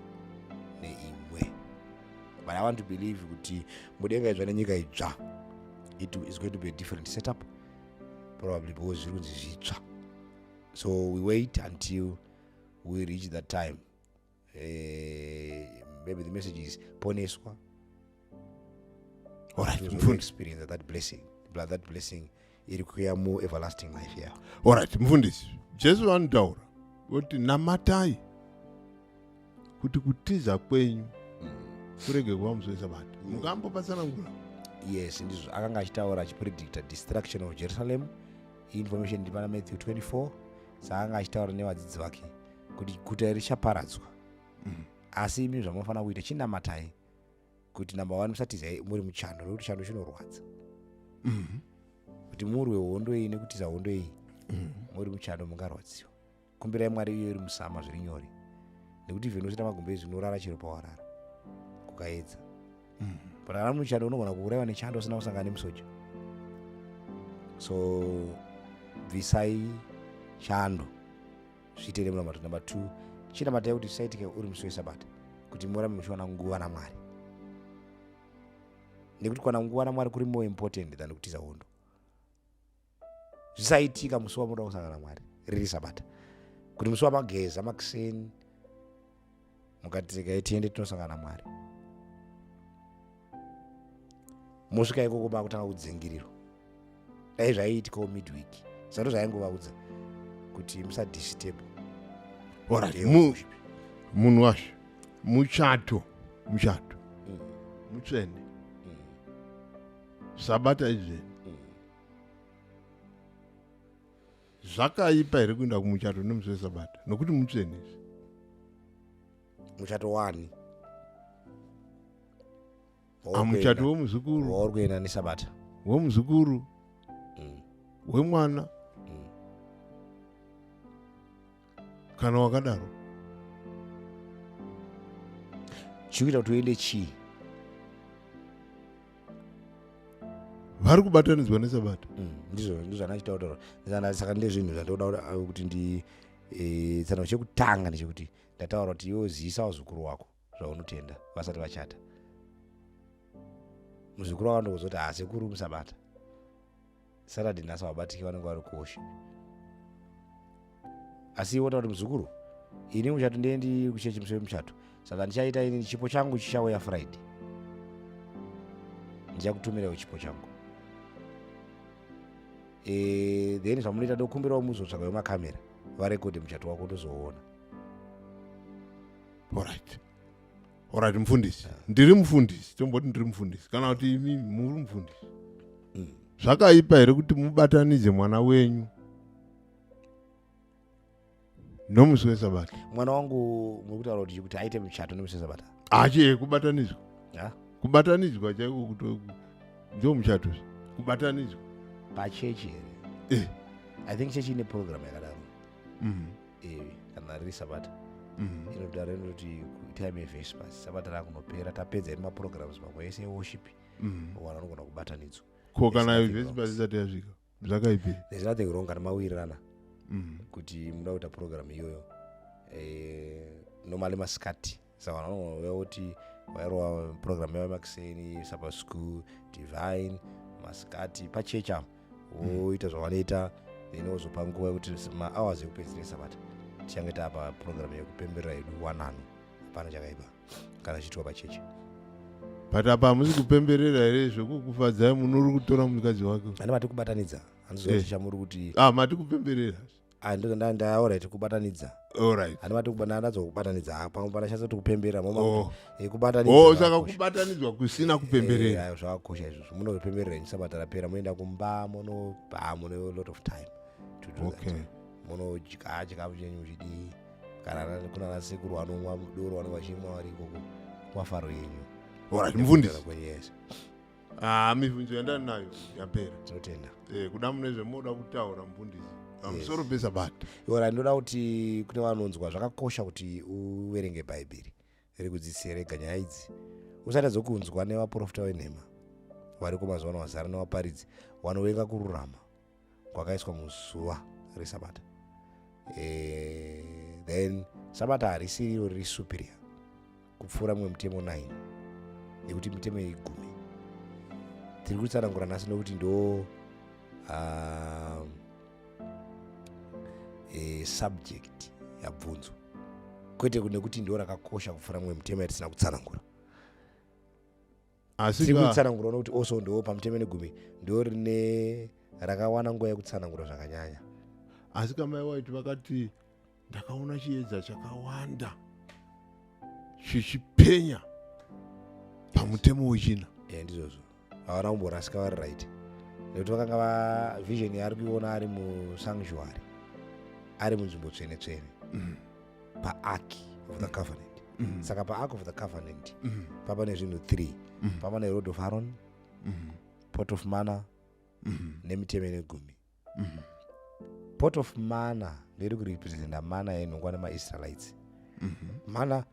neimwe." But I want to believe kuti mudenga idzva nenyika idzva it is going to be a different setup probably, because zviri kunzi zvitsva. So we wait until we reach that time. Maybe the message is poneswa. Alright, to mufundisi. Experience that blessing, but that blessing iri kuuya mueverlasting life, yeah. Alright, mufundisi, Jesu vanotaura kuti namatai kuti kutiza kwenyu kurege kuva musi weSabata. Mungambopatsanangura? Yes, ndizvo. Akanga achitaura achipredicta destruction of Jerusalem. Information iri pana Matthew 24. Saka anga achitaura nevadzidzi vake kuti guta iri richaparadzwa, asi imi zvamunofanira kuita, chinamatai kuti number one, musatizai muri muchando, nekuti chando chinorwadza. Kuti murwe hondo iyi nekutiza hondo iyi muri muchando, mungarwadziwa. Kumbirai Mwari iyo iri musama, zviri nyore, nekuti even usina magumbezi unorara chero pawarara kukaedza. But kana muchando unogona kuurayiwa nechando usina kusangana nemusoja. So bvisai chando, zviite nemunamato. Number two, chinamatai kuti zvisaitike uri musi weSabata, kuti murambe muchiwana nguva naMwari, nekuti kuwana nguva naMwari kuri more important than kutiza hondo. Zvisaitika musi wamunoda kusangana naMwari riri Sabata, kuti musi wamageza makuseni mukati, "Regai tiende tinosangana naMwari," mosvika ikoko makutanga kudzingirirwa. Dai zvaiitikawo midweek, sando zvaingovaudza kuti musadisturb. Alright, munhu washo, muchato mutsvene, Sabata idzvene. Zvakaipa here kuenda kumuchato nemusi weSabata, nokuti mutsvene izvi? Muchato wani? Ah, muchato wemuzukuru. Wauri kuenda neSabata? Wemuzukuru, wemwana, kana wakadaro. Chikuita kuti uende chii? Vari kubatanidzwa neSabata. Ndizvo zvandachitaura. Saka ndezvinhu zvandoda kuti ndi tsano. Chekutanga ndechekuti ndataura kuti iwe zivisa vazukuru wako zvaunotenda vasati vachata. Muzukuru wako ndokuzoti, "Hasekuru, musabata Saturday nhasi, vabatiki vanenge vari kuworship." Asi iwe kuti, "Muzukuru, ini muchato ndiendi kuchechi musi wemuchato, saka ndichaita ini chipo changu chichauya Friday, ndichakutumirawo chipo changu." Then zvamunoita, ndokumbirawo muzotsvagawo makamera varekodhe muchato wako, ndozoona. Alright, mufundisi, ndiri mufundisi, tomboti ndiri mufundisi, kana kuti imi muri mufundisi, zvakaipa here kuti mubatanidze mwana wenyu nomusi weSabata? Mwana wangu muri kutaura kuti aite muchato nemusi weSabata? Achi kubatanidzwa. Ha? Kubatanidzwa chaiko, kuti ndo muchato, kubatanidzwa. Pachechi here? Eh. I think chechi ine program yakadaro. Kana riri Sabata. Inotara inoti time yevespers, sabata rakunopera, tapedza iri maprograms mamwe ese eworship, vanhu vanogona kubatanidzwa. Ko kana vespers isati yasvika, zvakaipei? There's nothing wrong kana mawirirana kuti muda kuita program iyoyo normally masikati. Saka vanhu vanogona kuuya kuti vairova program yavo makuseni, Sabbath school, divine, masikati pachechi apo, voita zvavanoita, then wozopa nguva yekuti mahours ekupedzisira esabata tichange taapa program yekupemberera yedu wanano. Hapana chakaipa kana chiitwa pachechi. But apa hamusi kupemberera here zvekukufadzai munhu uri kutora mukadzi wake? Handi mati kubatanidza? Handiziva kuti chamuri kuti. Ah, mati kupemberera. Alright, kubatanidza. Alright. Handi mati ndadzwa kubatanidza. Ah, pamwe panashandisa kuti kupemberera moma. Oh. Kubatanidza Oh, saka zvakakosha. Kubatanidzwa kusina kupemberera. Ayo, zvakakosha izvozvo. Munozopemberera henyu sabata rapera, munoenda kumba, munopa, mune lot of time to do that. Munodya chikafu chenyu muchidii, kana kuna nasekuru vanomwa doro, vanenge vachimwa vari ikoko, mafaro yenyu. Alright, mufundisi. Kwenyu yese. Ah, mibvunzo yandanayo yapera. Tinotenda. Kuda mune zvemunoda kutaura, mufundisi, pamusoro pesabata? Ora, ndoda kuti kune vanonzwa, zvakakosha kuti uverenge Bhaibheri rekudzidzise rega nyaya idzi, usati dzokunzwa nevaprofita venhema variko mazuva ano, vazara nevaparidzi vanovenga kururama kwakaiswa muzuva resabata. Then sabata harisi iro riri superior kupfuura mumwe mutemo 9, nekuti mitemo yeigumi tiri kutsanangura nhasi nokuti ndo subject yabvunzwa, kwete nekuti ndo rakakosha kupfuura mumwe mutemo yatisina kutsanangura. Asi Tiri kutsanangura nokuti also ndo pamutemo negumi ndo rine rakawana nguva yekutsanangura zvakanyanya. Asi kamai waiti vakati, "Ndakaona chiedza chakawanda chichipenya pamutemo wechina." E, ndizvozvo, havana kumborasika, vari right, nekuti vakanga va vision yaari kuiona ari musanctuary, ari munzvimbo tsvene tsvene, paark of the covenant. Saka paark of the covenant papa nezvinhu 3. Papa nerod of Aaron, pot of manna, nemitemo negumi. Pot of manna ndoiri kurepresenta mana yainhongwa nemaIsraelites. Mana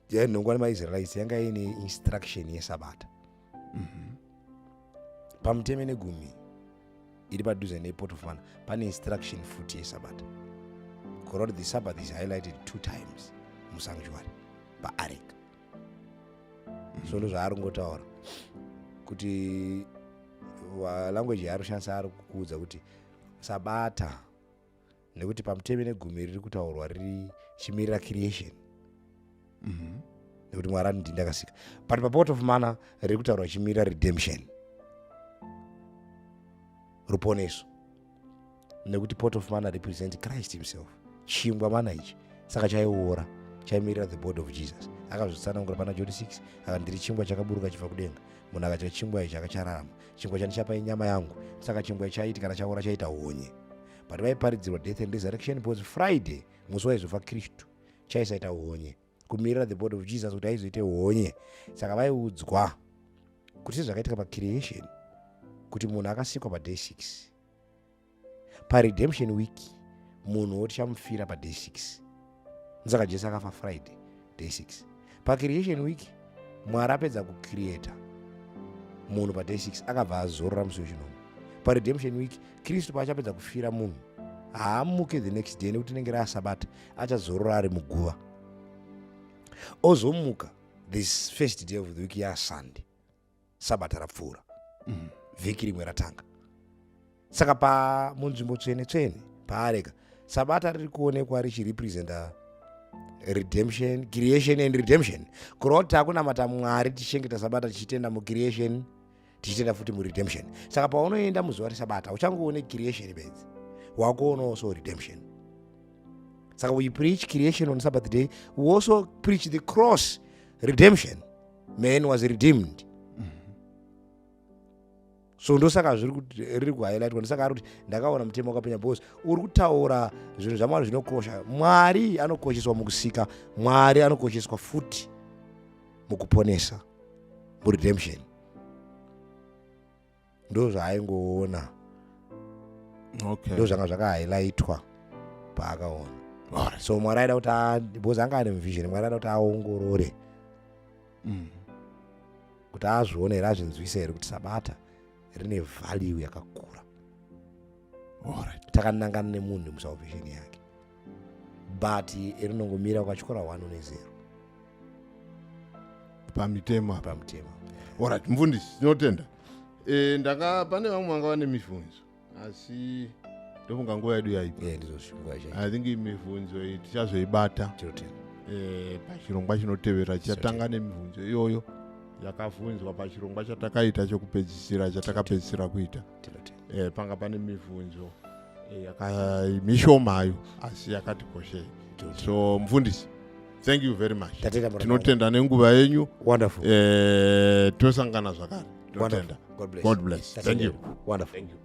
yainhongwa nemaIsraelites yanga iine instruction yesabata. Pamutemo negumi iri padhuze nepot of manna pane instruction futi yesabata, kureva kuti the Sabbath is highlighted two times musanctuary, paark. So ndo zvaari kungotaura kuti language yaari kushandisa, ari kukuudza kuti sabata, nekuti pamutemo negumi riri kutaurwa riri chimirira creation, nekuti Mwari anoti, "Ndakasika." But papot of manna riri kutaurwa chimirira redemption, ruponeso, nekuti pot of manna represent Christ himself. Chingwa mana ichi saka chaiora, chaimirira the body of Jesus. Akazvitsanangura pana John 6, akati, "Ndiri chingwa chakaburuka chibva kudenga. Munhu akadya chingwa ichi akachararama. Chingwa chandichapa inyama yangu." Saka chingwa chaiti kana chaora chaita honye, but vaiparidzirwa death and resurrection, because Friday, musi waizofa Kristu, chaisaita honye, kumirira the body of Jesus kuti aizoite honye. Saka vaiudzwa kuti sezvakaitika pacreation, kuti munhu akasikwa paday 6, paredemption week munhu wotichamufira paday 6. Saka Jesu akafa Friday, day 6. Pacreation week, Mwari apedza kucreata munhu paday 6, akabva azorora musi wechinomwe. Paredemption week, Kristu paachapedza kufira munhu, haamuke the next day, nekuti inenge raasabata, achazorora ari muguva, ozomuka this first day of the week yaSunday, sabata rapfuura, vhiki rimwe ratanga. Saka pamunzvimbo tsvene tsvene paareka, sabata riri kuonekwa richirepresenta redemption, creation and redemption, kureva kuti takunamata Mwari tichichengeta sabata, tichitenda mucreation, tichitenda futi muredemption. Saka paunoenda muzuva resabata, uchangoone creation bedzi, wakuonawo so redemption. Saka we preach creation on Sabbath day, we also preach the cross, redemption. Man was redeemed. So ndosaka zviri riri kuhighlightwa. Ndosaka ari kuti, "Ndakaona mutemo wakapenya," because uri kutaura zvinhu zvaMwari zvinokosha. Mwari anokosheswa mukusika, Mwari anokosheswa futi mukuponesa, muredemption. Ndo zvaaingoona. Ndo zvanga zvakahighlightwa paakaona. Alright. So Mwari aida kuti because anga ane vision, Mwari aida kuti aongorore kuti azvione here, azvinzwise here kuti Sabata rine value yakakura. Alright. Takanangana nemunhu musalvation yake, but rinongomira ukatyora 1 une 0. Pamitemo apa. Pamutemo. Alright, mufundisi, tinotenda. Ndanga pane vamwe vanga vane mibvunzo, asi ndofunga nguva yedu yaipa. Ye, ndizvo nguva chaiyo. I think mibvunzo iyi tichazoibata Tinotenda. Pachirongwa chinotevera. Chichatanga nemibvunzo iyoyo yakabvunzwa pachirongwa chatakaita chokupedzisira, chatakapedzisira kuita. Tinotenda. Panga pane mibvunzo mishomayo, asi yakati koshei. Tinotenda. So mufundisi, thank you very much. Tatenda, muranda. Tinotenda nenguva yenyu. Wonderful. Tosangana zvakare, tinotenda. God bless. God bless. Thank you. Wonderful. Thank you.